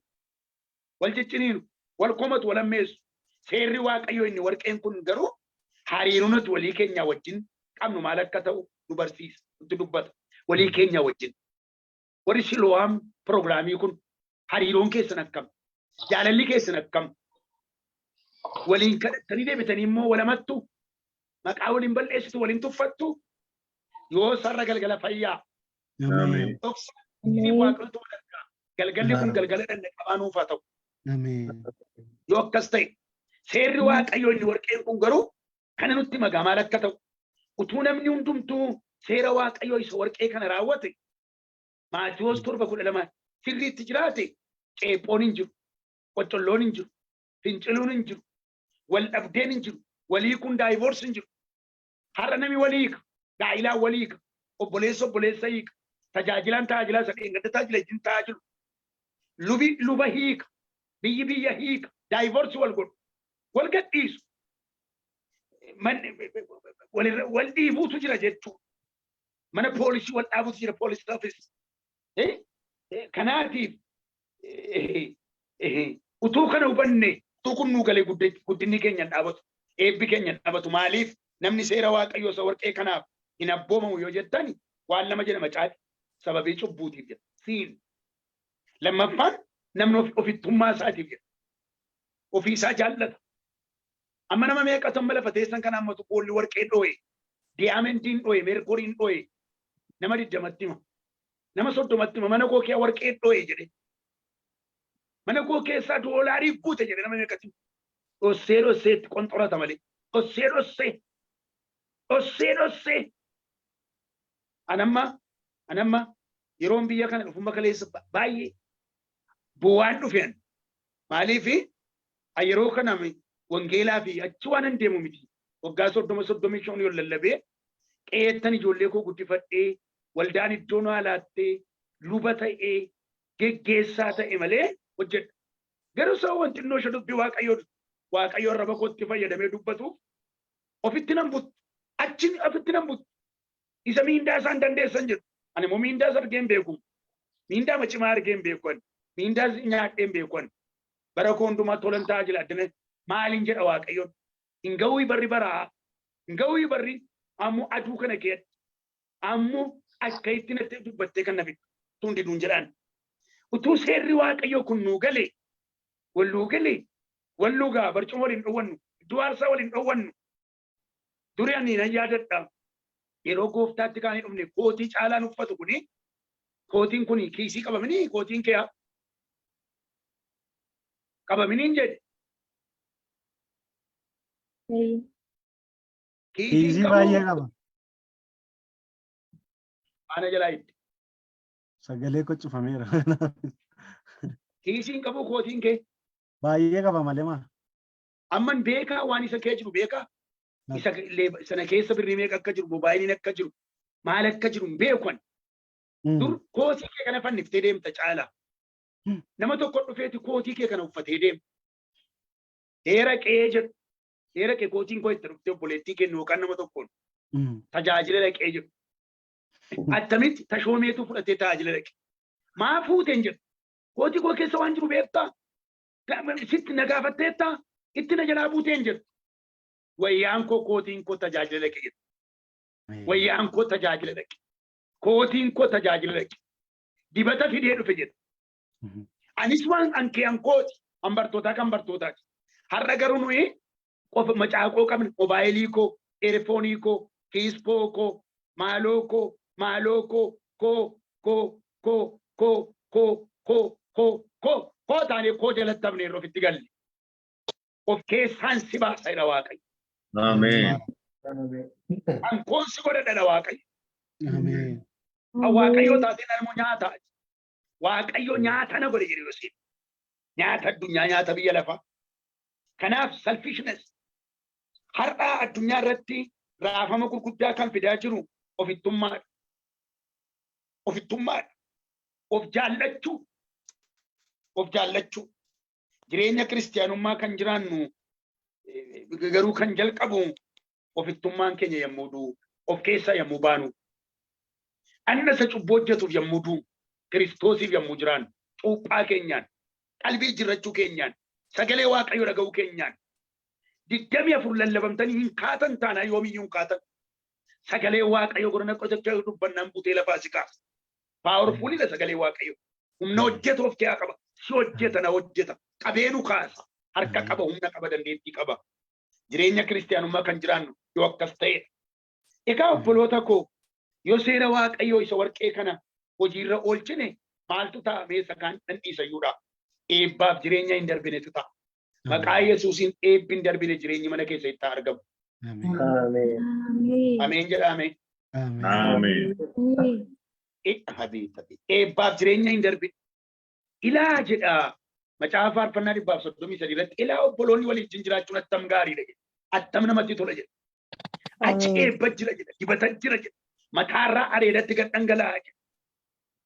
Wal cicciniinu, wal komatu, wal ammeessu. Seerri Waaqayyoo inni warqeen kun garuu hariiroo nuti walii keenya wajjin qabnu maal akka ta'u nu barsiisa, nutti dubbata. Walii keenya wajjin. Warri Silo'aam piroogiraamii kun, hariiroon keessan akkam? Jaalalli keessan akkam? Waliin kadhattanii deebitanii immoo walamattu, maqaa waliin balleessitu, waliin tuffattu. Yoo sarara galgala fayyaa. Ameen. Dhoksa Waaqayyotu wal argaa. Galgalli kun galgala dhanna qabaa nuuf haa ta'u. Ameen. Yoo akkas ta'e, seerri Waaqayyoo inni warqeen kun garuu kana nutti magaa maal akka ta'u. Utuu namni hundumtuu seera Waaqayyoo isa warqee kana raawwate, Maatiyoos 7:12 sirriitti jiraate, ceephoon hin jiru, qoccolloon hin jiru, finciluun hin jiru, wal dhabdeen hin jiru, walii kun divorce hin jiru. Har'a namni walii hiika, gaa'ilaan walii hiika, obboleessa obboleessa hiika, tajaajilaan tajaajilaa isa dheengadda tajaajila ijin tajaajilu. Lubi luba hiika, biyyi biyya hiika, divorce wal godhu, wal gadhiisu. Walirra wal dhiibuutu jira jechuudha. Mana poolisii wal dhaabuutu jira, poolisii office. Kanaatiif utuu kana hubanne, utuu kun nuu galee, guddinni keenya hin dhaabatu. Eebbi keenya hin dhaabatu. Maaliif namni seera Waaqayyoo isa warqee kanaaf hin abboomamu yoo jettani, waan lama jedhama caali. Sababii cubbuutiif jedha. Siin. Lammaffaan namni ofittummaa isaatiif jedha. Ofii isaa jaallata. Amma nama meeqatu amma lafa teessan kana ammatu boolli warqee dho'e, diyaamandiin dho'e, meerkoriin dho'e, nama 20tti hima. Nama 30tti hima, mana koo kee warqee dho'e jedhe. Mana koo keessaa doolaarii guute jedhe, nama meeqatti hima. Dhossee dhossee itti qonxorata malee. Dhossee dhossee. Dhossee dhossee. Anamma yeroon biyya kana dhufumma kaleessa baay'ee bu'aan dhufeen. Maaliifi yeroo kana wangeelaa fi achi waan hin deemu miti. Waggaa 30, 35 yoo lallabee, qe'eettan ijoollee koo guddifadhee, waldaan iddoo naa laattee, luba ta'ee, geggeessaa ta'e malee hojjedha. Garuu sababa wanti xinnoo ishee dubbii Waaqayyoo arraba kootti fayyadamee dubbatuuf ofitti nan buttu. Achi ofitti nan buttu. Isa miindaa isaan dandeessan jedhu. Ani immoo miindaa isa argee hin beeku. Miindaa cimaa argee hin beeku ani. Miindaas nyaadheen beeku. Bara koo hundumaa tolan tajaajila addana maaliin jedha Waaqayyoon. Hin ga'uu barri baraa. Hin ga'uu barri ammoo aduu kana keessatti. Ammoo akka itti natti dubbattee kan na fiddu. Tun diduun jedhaan. Utuu seerri Waaqayyoo kun nuu galee, walluu galee, walluu gaa barcuma waliin dhowwannu, iddoo aarsaa waliin dhowwannu. Duri ani nan yaadadha. Yeroo Gooftaatti kaanii dhufne kootii caalaan uffatu kuni, kootiin kuni kiisii qabamini, kootiin kee qabaminiin jedhe. Kiisii Kiisii baay'ee qaba. Ana jalaa itti. Sagalee koo cufameera. Kiisiin qabu kootiin kee. Baay'ee qaba malee maa. Amman beekaa, waan isa kee jiru beekaa. Isa illee sana keessa birrii meeqa akka jiru, moobaayiliin akka jiru, maal akka jiru hin beekan. Dur kootii kee kana fanniftee deemta caalaa. Nama tokko dhufeeti kootii kee kana uffatee deema. Heera qe'ee jedhu. Heera qe'ee kootiin koo itti dhuftee obboleettii kennu yookaan nama tokkoon tajaajila dhaqee jedhu. Attamitti tashoomeetu fudhatee tajaajila dhaqe. Maa fuuteen jedhu. Kootii koo keessa waan jiru beektaa? Sitti na gaafatteettaa? Itti na jalaa buuteen jedhu. Wayyaan koo, kootiin koo tajaajila dhaqe jedhu. Wayyaan koo tajaajila dhaqe. Kootiin koo tajaajila dhaqe. Dibata fidee dhufe jedhu. Anis waan an kee an kooti. An bartootaa kan bartootaati. Har'a garuu nuyi qofa macaaqoo qabna. Mobaayilii koo, earphone koo, kiiskoo koo, maaloo koo, maaloo koo, koo, koo, koo, koo, koo, koo, koo, koo, koo taanee koo jalatti hafne irra ofitti galle. Of keessaan si baasa jedha Waaqayyo. Ameen. An koon si godhadha jedha Waaqayyo. Ameen. Kan Waaqayyoo taateen immoo nyaata. Waaqayyo nyaata na godhe jedhe Yoseef. Nyaata addunyaa, nyaata biyya lafaa. Kanaaf selfishness har'a addunyaa irratti raafama gurguddaa kan fidaa jiru ofittummaadha. Ofittummaadha. Of jaallachuu. Of jaallachuu. Jireenya kiristiyaanummaa kan jiraannu garuu kan jalqabu ofittummaan keenya yommuu du'u, of keessaa yommuu baanu. Anna isa cubbuu hojjetuuf yommuu du'u, Kiristoosiif yommuu jiraannu, cuuphaa keenyaan, qalbii jirrachuu keenyaan, sagalee Waaqayyoo dhaga'uu keenyaan, 24 lallabamtanii hin kaatan taanaa yoomiyyuu hin kaatan. Sagalee Waaqayyoo godhana qotachaa dubbannaan butee lafaa si kaasa. Powerful idha sagalee Waaqayyoo. Humna hojjetu of keessaa qaba. Si hojjeta, na hojjeta. Qabee nu kaasa. Harka qaba, humna qaba, dandeettii qaba. Jireenya kiristiyaanummaa kan jiraannu yoo akkas ta'edha. Egaa obboloota koo, yoo seera Waaqayyoo isa warqee kana hojiirra oolchine maaltu ta'a? Mee isa kaan dhandhiisayyuudha. Eebbaaf jireenya hin darbinetu ta'a. Maqaa Yesuusiin eebbi hin darbine, jireenyi mana keessa itti argamu. Ameen. Ameen jedhame. Ameen. Eebbaaf jireenya hin darbine. Ilaa jedha Macaafa Faarfannaa 133 irratti, ilaa obboloonni waliin jiraachuun attam gaariidha jedha. Attam namatti tola jedha. Achi eebba jira jedha. Dibata jira jedha. Mataarraa areedatti gad dhangala'aa jedha.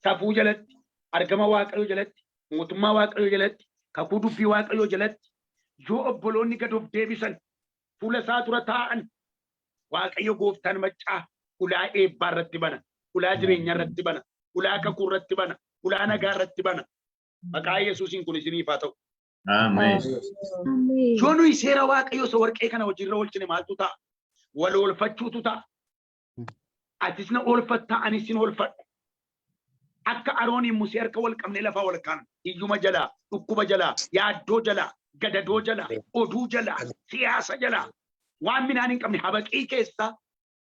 Safuu jalatti, argama Waaqayyoo jalatti, mootummaa Waaqayyoo jalatti, kakuu dubbii Waaqayyoo jalatti yoo obboloonni gad of deebisan, fuula isaa dura taa'an, Waaqayyo gooftaan maccaa ulaa eebbaa irratti bana, ulaa jireenyaa irratti bana, ulaa kakuu irratti bana, ulaa nagaa irratti bana. Maqaa Yesuusiin kun isiniif haa ta'u. Ameen. Yoo nuyi seera Waaqayyoo isa warqee kana hojiirra oolchine maaltu ta'a? Wal oolfachuutu ta'a. Atis na oolfatta, anis sin oolfadha. Akka Arooniin Musee harka wal qabnee lafaa wal kaanu. Hiyyuma jalaa, dhukkuba jalaa, yaaddoo jalaa, gadadoo jalaa, oduu jalaa, siyaasa jalaa, waan midhaan hin qabne habaqii keessaa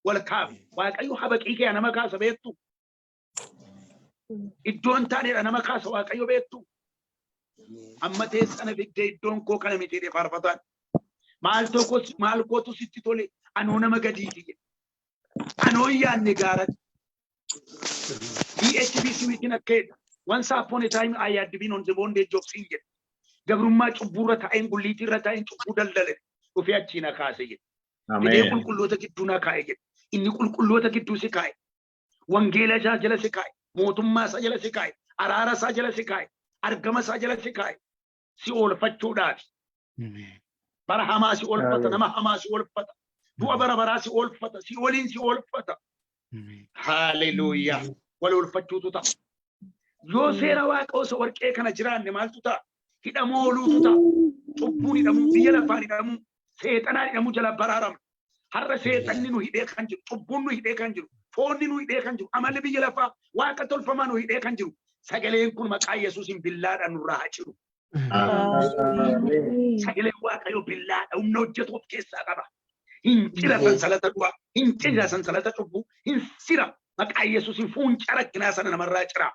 wal kaafne. Waaqayyo habaqii kee nama kaasa beektu. Iddoo hin taanedha nama kaasa Waaqayyo beektu. Amma teessana fiddee iddoon koo kana miti jedhee faarfataan. Maal tokko maal kootu sitti tole, anoo nama gadiiti jedhe. Anoo hin yaadne gaaratti. DHB Smithin akka jedhu, "Once upon a time I had been on the bondage of sin" jedhe. Gabrummaa cubbuurra taa'een, gulliitii irra taa'een cubbuu daldale, dhufee achii na kaase jedhe. Fidee Ameen. qulqulloota gidduu na kaa'e jedhe. Inni qulqulloota gidduu si kaa'e. Wangeela isaa jala si kaa'e. Mootummaa isaa jala si kaa'e. Araara isaa jala si kaa'e. Argama isaa jala si kaa'e. Si oolfachuudhaafi. Bara hamaa si oolfata. Nama hamaa si oolfata. Du'a bara baraa si oolfata. Si oliin si oolfata. Haaleluyyaa. Wal oolfachuutu ta'a. Yoo seera Waaqayyoo isa warqee kana jiraanne maaltu ta'a? Hidhamuu ooluutu ta'a. Cubbuun hidhamuu, biyya lafaan hidhamuu, seexanaan hidhamuu jala baraaramna. Har'a seexanni nu hidhee kan jiru, cubbuun nu hidhee kan jiru, foonni nu hidhee kan jiru, amalli biyya lafaa, waaqa tolfamaa nu hidhee kan jiru. Sagaleen kun maqaa Yesuusiin billaadhaan nurraa haa ciru. Sagaleen Waaqayyoo billaadha, humna hojjetu of keessaa qaba. Hin cira sansalata du'aa, hin cira sansalata cubbuu, hin sira maqaa Yesuusiin fuuncaa rakkinaa sana namarraa cira.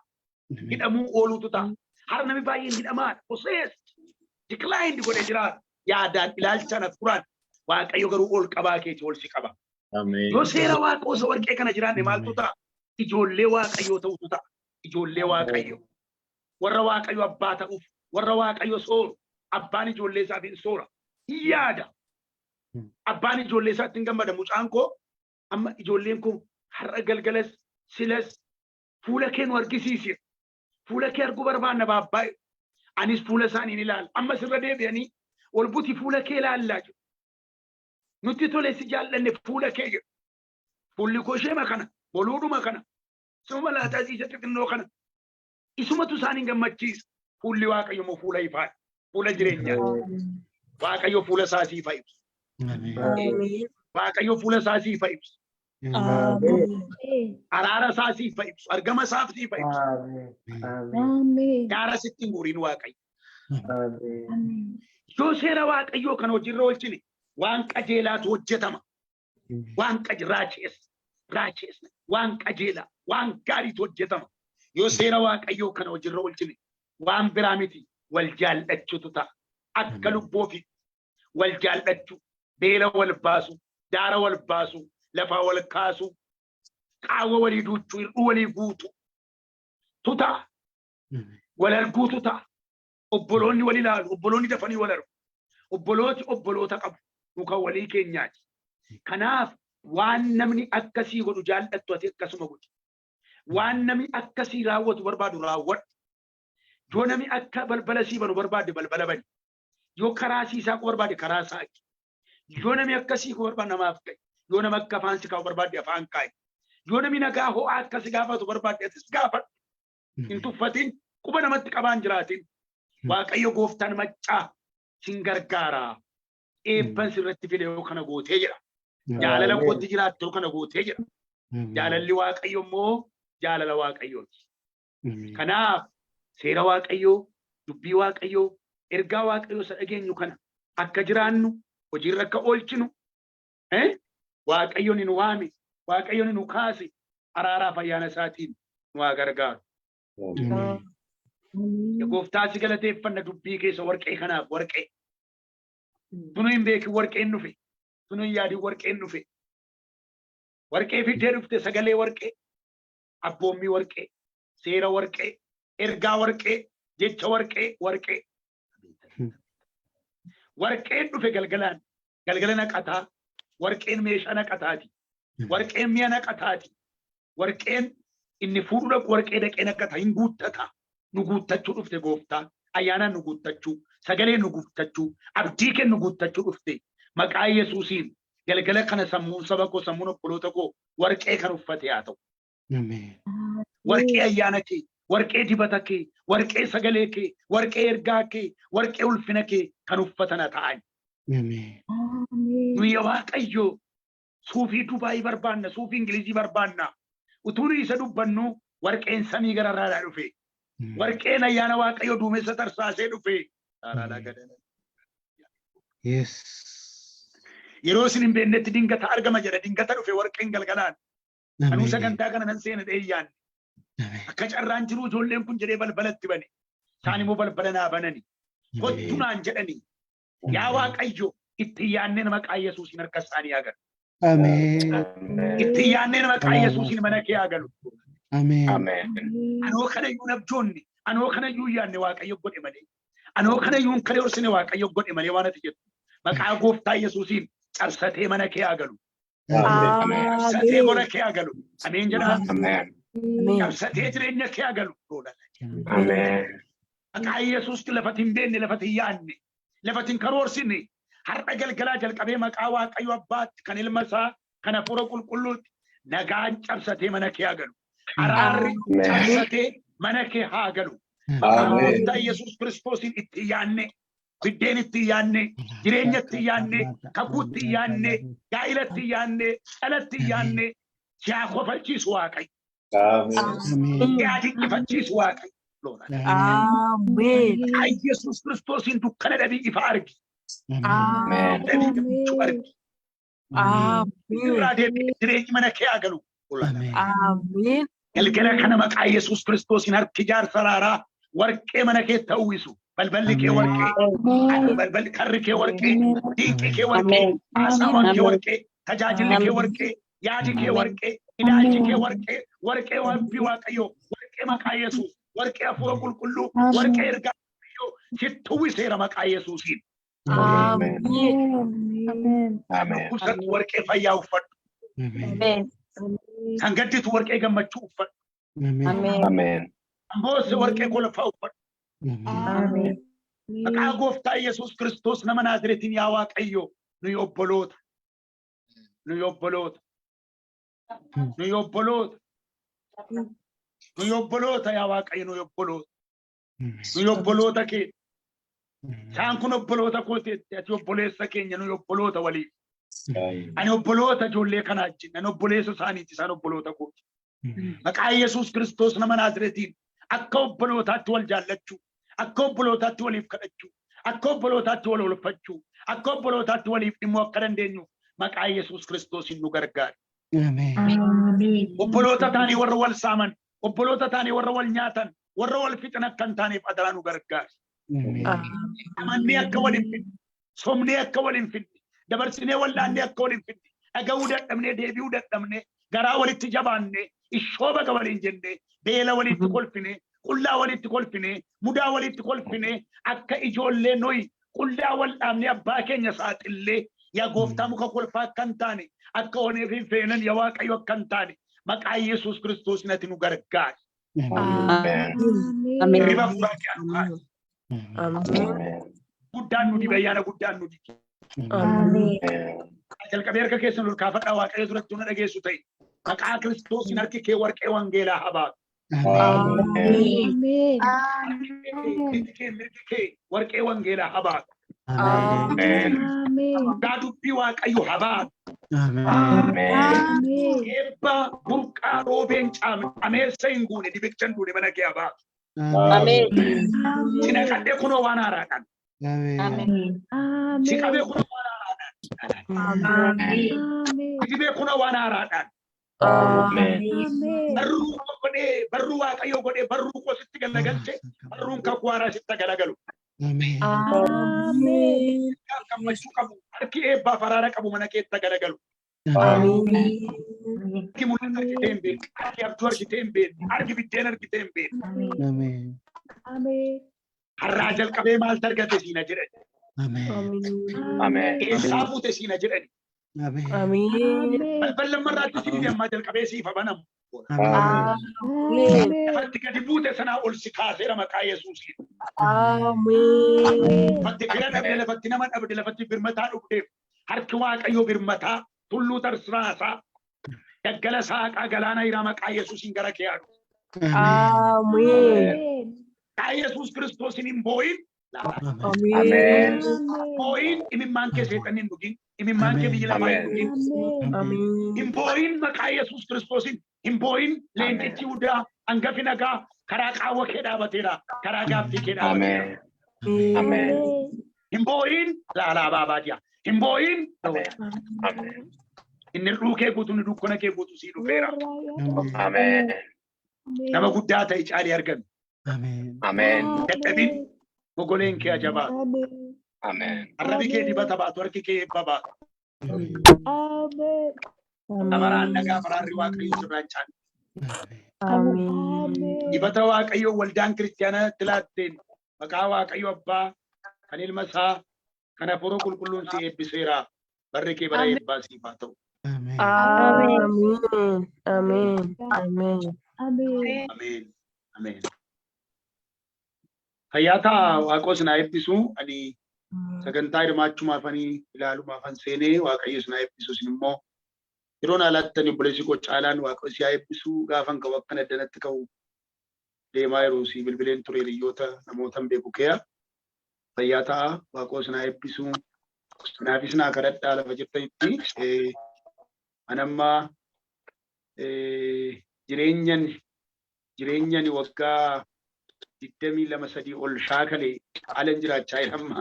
Hidhamuu ooluutu ta'a. Har'a namni baay'een hidhamaadha. Possessed, declined godhee jiraata. Yaadaan, ilaalchaan, hafuuraan. Waaqayyo garuu ol qabaa keeti ol si qaba. Yoo seera Waaqayyoo isa warqee kana jiraanne maaltu ta'a? Ijoollee Waaqayyoo ta'utu ta'a. Ijoollee Waaqayyoo. Warra Waaqayyo abbaa ta'uuf, warra Waaqayyo sooru, abbaan ijoollee isaaf hin soora. Hin yaada. Abbaan ijoollee isaatti hin gammada. Mucaan koo amma ijoolleen koo har'a galgalas silas fuula kee nu argisiisi. Fuula kee arguu barbaanna baabbaa. Anis fuula isaanii ni ilaala. Ammas irra deebi'anii ol buti fuula kee ilaallaa jiru. Nutti tole si jaallanne fuula kee jedhu. Fuulli koo isheema kana, boluudhuma kana, suma laataa siisa xixinnoo kana. Isumatu isaan hin gammachiisa. Fuulli Waaqayyo immoo fuula ifaadha. Fuula jireenyaati. Waaqayyo fuula isaa siif haa ibsu. Waaqayyo fuula isaa siif haa ibsu. Araara isaa siif haa ibsu. Argama isaaf siif haa ibsu. Gaara sitti hin guuriin Waaqayyo. Yoo seera Waaqayyoo kan hojiirra oolchine waan qajeelaatu hojjetama. Waan raachees raachees waan qajeelaa waan gaariitu hojjetama. Yoo seera Waaqayyoo kana hojiirra oolchine waan biraa miti, wal jaallachuutu ta'a. Akka lubbuu ofii wal jaallachuu, beela wal baasu, daara wal baasu, lafaa wal kaasu, qaawwa walii duuchuu, hir'uu walii guutu tu ta'a. Wal arguutu ta'a. Obboloonni wal ilaalu, obboloonni dafanii wal argu. Obbolooti obboloota qabu, nu kan walii keenyaati. Kanaaf waan namni akkasii godhu jaallattu ati akkasuma godhi. Waan namni akkasii raawwatu barbaadu raawwadhu. Yoo namni akka balbala sii banu barbaadde balbala bani. Yoo karaa sii saaqu barbaade karaa saaqi. Yoo namni akkasii koo barbaade namaaf ka'i. Yoo nama akka afaan si kaa'u barbaadde afaan kaa'i. Yoo namni nagaa ho'aa akka si gaafatu barbaadde atis gaafadhu. Hin tuffatin, quba namatti qabaan jiraatin. Waaqayyo gooftaan maccaa sin gargaara. Eebban sirratti fide yoo kana gootee jedha. Jaalala kootti jiraatte yoo kana gootee jedha. Jaalalli Waaqayyo immoo jaalala Waaqayyooti. Kanaaf seera Waaqayyoo, dubbii Waaqayyoo, ergaa Waaqayyoo isa dhageenyu kana akka jiraannu, hojiirra akka oolchinu, Waaqayyo ni nu waame, Waaqayyo ni nu kaase, araaraaf ayyaana isaatiin nu haa gargaaru. Gooftaa si galateeffanna dubbii keessa warqee kanaaf warqee. Tunu hin beekin warqeen dhufe. Tunu hin yaadin warqeen dhufe. Warqee fiddee dhufte, sagalee warqee, abboommii warqee, seera warqee, ergaa warqee, jecha warqee, warqee. Warqeen dhufe galgalaan, galgala naqataa, warqeen meeshaa naqataati. Warqeen mi'a naqataati. Warqeen inni fuudhu dhaqu warqee dhaqee naqata, hin guuttata. Nu guuttachuu dhufte gooftaa. Ayyaanaan nu guuttachuu, sagalee nu guuttachuu, abdii kennu guuttachuu dhufte. Maqaa Yesuusiin galgala kana sammuun saba koo, sammuun obboloota koo warqee kan uffate haa ta'u. Warqee ayyaana kee, warqee dibata kee, warqee sagalee kee, warqee ergaa kee, warqee ulfina kee kan uffatan haa ta'an. Nuyi yaa Waaqayyo suufii Dubaayii barbaanna, suufii Ingilizii barbaanna. Utuu nuyi isa dubbannu warqeen samii gararraadhaa dhufe. Warqeen ayyaana Waaqayyo duumessa tarsaasee dhufe. Yeroo isin hin beeknetti dingata argama jedha. Dingata dhufe warqeen galgalaan. Anuu sagantaa kana nan seena dhee yaanne. Akka carraan jiru ijoolleen kun jedhee balbalatti bane. Isaan immoo balbala naa banani. Kottu naan jedhani. Yaa Waaqayyo, itti yaanneen maqaa Yesuusiin harka isaanii haa galu. Itti yaanneen maqaa Yesuusiin mana kee haa galu. Anoo kana iyyuu nabjoonne, anoo kana iyyuu yaanne Waaqayyo godhe malee. Anoo kana iyyuu hin karoorsiine Waaqayyo godhe malee waan ati jettu. Maqaa gooftaa Yesuusiin cabsatee mana kee haa galu. Cabsatee mana kee haa galu. Ameen jedhaa. Cabsatee jireenya kee haa galu. Maqaa Yesuusti lafati hin beekne, lafati hin yaadne, lafati hin karoorsine har'a galgalaa jalqabee maqaa Waaqayyo Abbaatti, kan ilma isaa, kan hafuura qulqulluutti nagaan cabsatee mana kee haa galu. Araarri cabsatee Mana kee haa galu. Maqaa Gooftaa Yesuus Kiristoosiin itti yaanne, biddeen itti yaanne, jireenya itti yaanne, kakuu itti yaanne, gaa'ila itti yaanne, dhala itti yaanne, si haa kofalchiisu Waaqayyo. Ameen. Si haa dinqifachiisu Waaqayyo. Ameen. Maqaa Yesuus Kiristoosiin dukkana dhabii ifa argi. Ameen. Dhabii gammachuu argi. Ameen. Irraa deebi'ee jireenyi mana kee haa galu. Ameen. Ameen. Galgala kana maqaa Yesuus Kiristoosiin harki jaarsa raaraa warqee mana kee ta'uwisu. Balballi kee warqee, balballi karri kee warqee, diinqi kee warqee, haasawaan kee warqee, tajaajilli kee warqee, yaadi kee warqee, ilaalchi kee warqee, warqee wabbii Waaqayyoo, warqee maqaa Yesuus, warqee hafuura qulqulluu, warqee ergaa Waaqayyoo sitti uwwiseera maqaa Yesuusiin. Ameen. Ameen. Dhukkubsattu warqee fayyaa uffadhu. Ameen. Kan gadditu warqee gammachuu uffadhu. Ameen. Ameen. Kan boosse warqee kolfaa uffadhu. Ameen. Maqaa Gooftaa Yesuus Kiristoos nama Naazreetiin, yaa Waaqayyo, nuyi obboloota. Nuyi obboloota. Nuyi obboloota. Nuyi obboloota, yaa Waaqayyo, nuyi obboloota. Nuyi obboloota kee. Isaan kun obboloota kooti, ati obboleessa keenya, nuyi obboloota waliif. Ani obboloota ijoollee kanaa wajjin, ani obboleessa isaaniiti, isaan obboloota kooti. Maqaa Yesuus Kiristoos nama Naazreetiin akka obbolootaatti wal jaallachuu, akka obbolootaatti waliif kadhachuu, akka obbolootaatti wal oolfachuu, akka obbolootaatti waliif dhimmuu akka dandeenyuuf maqaa Yesuus Kiristoosiin nu gargaari. Ameen. Obboloota taanii warra wal saaman, obboloota taanii warra wal nyaatan, warra wal fixan akka hin taaneef adaraa nu gargaari. Ameen. Amannee akka wal hin fidne, somnee akka wal hin fidne, dabarsinee wallaannee akka wal hin fidne, dhaga'uu dadhabnee, deebi'uu dadhabnee, garaa walitti jabaannee, ishoo baga waliin jennee, beela walitti kolfine, qullaa walitti kolfine, mudaa walitti kolfine, akka ijoollee nuyi qullaa wal dhaabnee abbaa keenya saaxillee, yaa Gooftaa, muka kolfaa akka hin taane, akka onee fi feenan, yaa Waaqayyo, akka hin taane maqaa Yesuus Kiristoos nati nu gargaari. Ameen. Hirriba hafuuraa kee anu kaase. Ameen. Guddaan nu dibe, ayyaana guddaan nu dibe. Ameen. Jalqabee harka keessan ol kaafadhaa. Waaqayyo duratti na dhageessu ta'e. Maqaa Kiristoosiin harki kee warqee wangeelaa haa baatu. Ameen. Mirgi kee, mirgi kee warqee wangeelaa haa baatu. Ameen. Dhugaa dubbii Waaqayyo haa baatu. Ameen. Eebba burqaa roobeen caame, ameessa hin guune, dibicha hin duune mana kee haa baatu. Si naqadhee kunoo waan haaraadhaan. Si qabee kunoo waan haaraadhaan. Si dibee kunoo waan haaraadhaan. Ameen. Barruu koo godhee, barruu Waaqayyoo godhee, barruu koo sitti galagalche, barruun kakuu haaraa sitti galagalu. Gammachuu qabu, harki eebbaaf araara qabu mana keetti galagalu. Harki mul'ata argitee hin beekne, harki abjuu argitee hin beekne, harki biddeen argitee hin beekne. Har'aa jalqabee maaltu argate siina jedhani. Ameen. Eessaa fuute siina jedhani. Ameen. Balballi ammarraatti si dide ammaa jalqabee siif banamu. Ameen. Lafatti gadi buute sanaa ol si kaaseera maqaa Yesuusiin. Ameen. Lafatti fira dhabde, lafatti nama dhabde, lafatti birmataa dhugdeef harki Waaqayyoo birmataa tulluu tarsaasaa daggala saaqaa galaana hiraa maqaa Yesuusiin gara kee haa dhufu. Ameen. Maqaa Yesuus Kiristoosiin hin boo'in. Ameen. Boo'in, imimmaan kee seexanni hin dhugin. Imimmaan kee biyyi lafaa hin dhugin. Ameen. Hin boo'in, maqaa Yesuus Kiristoosiin hin boo'in. Leencichi Yihudaa hangafi nagaa karaa qaawwa kee dhaabateera. Karaa gaaffii kee dhaabateera. Ameen. Ameen. Hin boo'in, laalaa baabaadiyaa. Hin boo'in. Ameen. Ameen. Inni hir'uu kee guutuu, inni dukkana kee guutuu sii dhufeera. Ameen. Nama guddaa ta'e caalii argame. Ameen. Dadhabin, gogoleen kee ajabaa. Ameen. Arrabi kee dibata baatu, harki kee eebba baatu. Abaraan nagaa, baraarri Waaqayyo sirraa hin caalu. Ameen. Dibata Waaqayyo waldaan kiristaanaatti laatteen maqaa Waaqayyo Abbaa, kan Ilma isaa, kan Hafuura Qulqulluun si eebbiseera. Barri kee bara eebbaa siif haa ta'u. Ameen. Ameen. Ameen. Ameen. Ameen. Fayyaa ta'a, Waaqos naa eebbisu. Ani sagantaa hirmaachumaafanii ilaalumaafan seenee. Waaqayyo isin haa eebbisu. Isin immoo yeroo naa laattani, obboleessi koo caalaan, Waaqayyo si haa eebbisu. Gaafan ka'u akkan addanatti ka'u. Deemaa jiru si bilbileen ture hiriyoota namoota hin beeku keeya. Fayyaa ta'a. Waaqoo sinaa eebbisuu. Kanaafis naa kadhadhaa lafa jirtanitti. Ani amma jireenyan waggaa 22 3 ol shaakale haalan jiraachaa jira amma.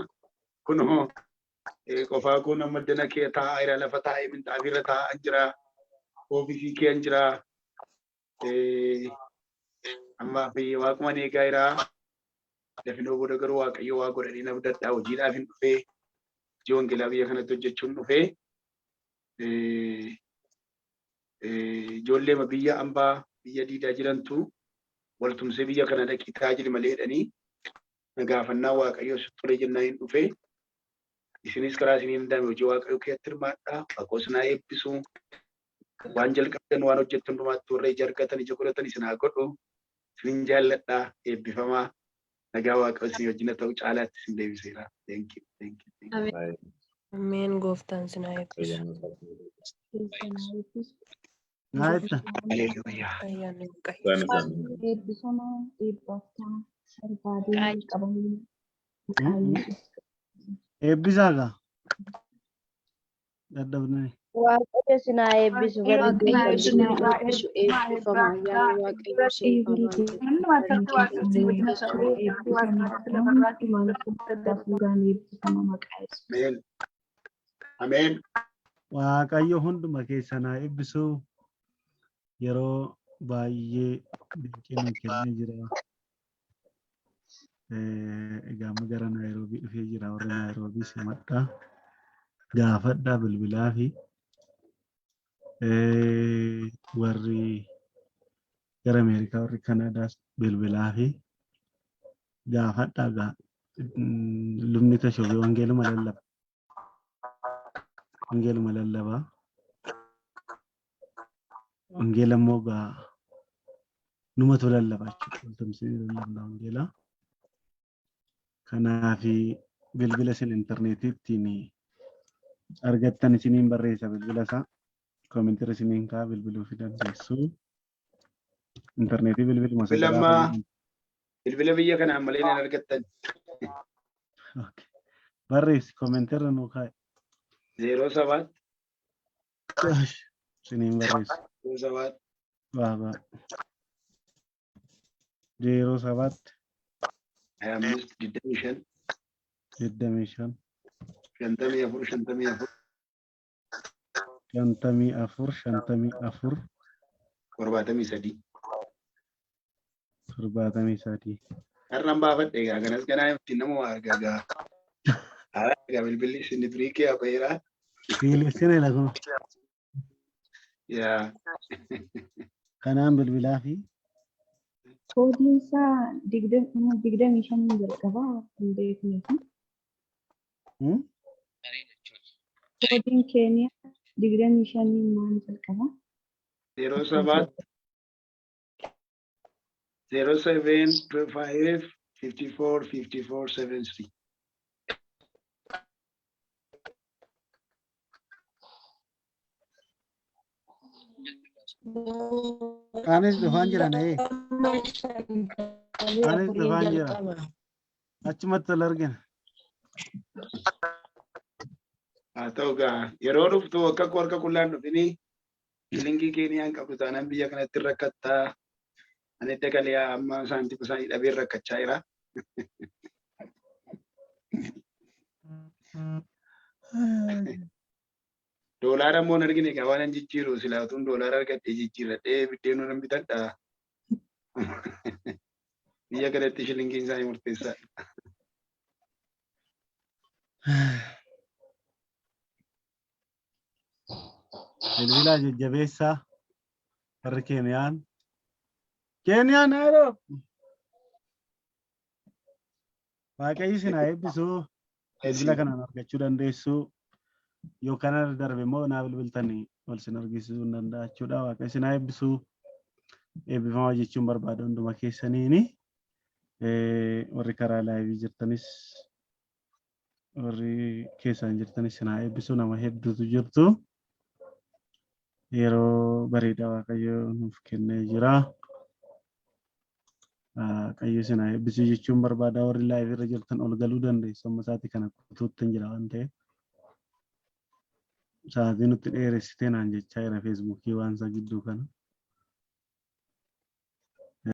Kunoo qofaa koo nama dana kee taa'aa jira, lafa taa'ee minxaafii irra taa'aa jira. Oofisii kee jira. Ammaa fi waaquma eegaa jira. Dafinoo booda garuu Waaqayyo waa godhanii na abdadhaa, hojiidhaaf hin dhufee, hojii wangeelaa biyya kanatti hojjechuun dhufee, ijoollee biyya ambaa biyya diidaa jirantu waltumsee biyya kana dhaqii tajaajili malee jedhanii na gaafannaa, Waaqayyo si tole jennaan hin dhufee. Isinis karaa isinii danda'ame hojii Waaqayyo keessatti hirmaadhaa. Waaqoo isin haa eebbisu. Waan jalqabdan, waan hojjettan hundumaatti warra ija argatan, ija godhatan isin haa godhu. Isinin jaalladhaa, eebbifamaa. Nagaa Waaqayyo isin wajjin haa ta'u, caalaatti isin deebiseera. Thank you, thank you, thank you. Ameen, gooftaan sin haa eebbisu. Naayetta. Haleluuyaa. Ayyaanni Waaqayyoo. Eebbifamaa, eebbaaf ta'a. Barbaadee qabamuu maqaa Yesuus. Eebbisaa gaa. Dadhabnee. Waaqayyo sin haa eebbisu. Waaqayyo isin haa eebbisu. Eebbifama. Ayyaanni Waaqayyo sin Hafuuraan eebbifama maqaa Yesuus. Ameen. Ameen. Waaqayyo hunduma keessan haa eebbisu. Yeroo baay'ee dinqii nuu kennee jira. Egaa amma gara Naayiroobii dhufee jira. Warri Naayiroobii simadhaa. Gaafadhaa bilbilaa fi warri gara Ameerikaa, warri Kanaadaas bilbilaa fi gaafadhaa gaa. Lubni Tashobee wangeeluma lallaba. Wangeeluma lallabaa. Wangeela immoo gaa numatu lallaba jechuudha. Waltumsee lallabna wangeela. Kanaaf bilbila isin intarneetii ittiin argattan isiniin barreessa, bilbila isaa. Koomentira isiniin ka'a, bilbiluu fi dandeessu. Intarneetii bilbiluma Bilbila sagalaa ammaa bilbila biyya kanaan malee nan argattan. Okay. Barreessi, koomentira nuu kaa'i. 07 Isiniin barreessa. 07 Waa baa. 07 25 25 25 54 54 54 54 73. 73. Har'aan baafadhe egaa kanas ganaa ittiin nama waa argaa gaa. Haala egaa bilbilli isin durii kee baheera. Fiilessine lakuma. Yaa. Kanaan bilbilaa fi Koodiin isaa 25 jalqabaa hin beekneef. Koodiin Keeniyaa 25 maal jalqabaa? 07 07 5 54 54 73. Anis dhufaan jira na'ee. Anis dhufaan jira. Achumatti wal argina. Haa ta'u gaa, yeroo dhuftu akka harka qullaan dhufinii, shilingii Keeniyaan qabdu taanaan biyya kanatti rakkattaa. Ani dagalee amma saantima isaanii dhabee rakkachaa jira. Doolaara immoo hin argine egaa, waan hin jijjiiru silaa utuun doolaara argadhee jijjiirradhee biddeenuu nan bitadha. Biyya kanatti shilingiin isaanii murteessaadha. Bilbilaa jajjabeessaa warri Keeniyaan. Keeniyaan Naayiroobi. Waaqayyo isin haa eebbisu. Bilbila kanaan argachuu dandeessu. Yoo kana darbe immoo naa bilbiltanii wal isin argisiisuu hin danda'a jechuudha. Waaqayyo isin haa eebbisu. Eebbifamaa jechuun barbaada hunduma keessaniini. Warri karaa live jirtanis, warri keessaan jirtanis isin haa eebbisu. Nama hedduutu jirtu. Yeroo bareedaa Waaqayyo nuuf kennee jira. Waaqayyo isin haa eebbisu jechuun barbaada. Warri live irra jirtan ol galuu dandeessu. Amma sa'aatii kana kutuutti hin jira waan ta'eef. Sa'aatii nutti dheeressitee naan jechaa jira Feesbuukii waan isa gidduu kana.